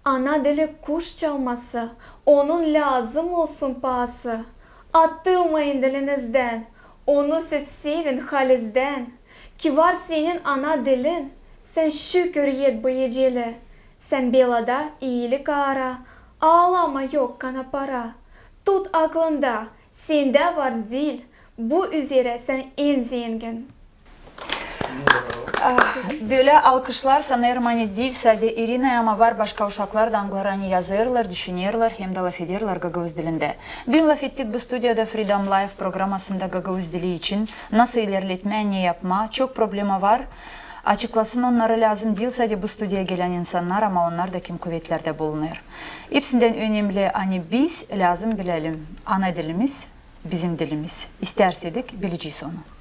Ana dili kuş çalması, onun lääzım olsun paası. Atılmayın dilinizdän, onu siz sevin halizdän. Ki var senin ana dilin, sän şükür et bu eceli. Sän belada iilik ara, aalama, yok kana para. Tut aklında, sendä var dil, bu üzerä sän en zengin. Ah, bölä alkışlar, sanêrım, ani diil sade İrinaya, ama var başka uşaklar da, angıları ani yazêrlar, düşünerlär hem dä lafederlär gagauz dilindä. Büün lafettik bu studiyada Freedom Life programasında gagauz dili için, nasıl ilerletmää, ne yapmaa. Çok problema var. Açıklasın onnarı lääzım diil sade bu studiyaya gelän insannar, ama onnar da, kim kuvetlerdä bulunêr. Hepsindän önemli, ani biz lääzım bilelim, ana dilimiz bizim dilimiz. İstärsedik, bilecez onu.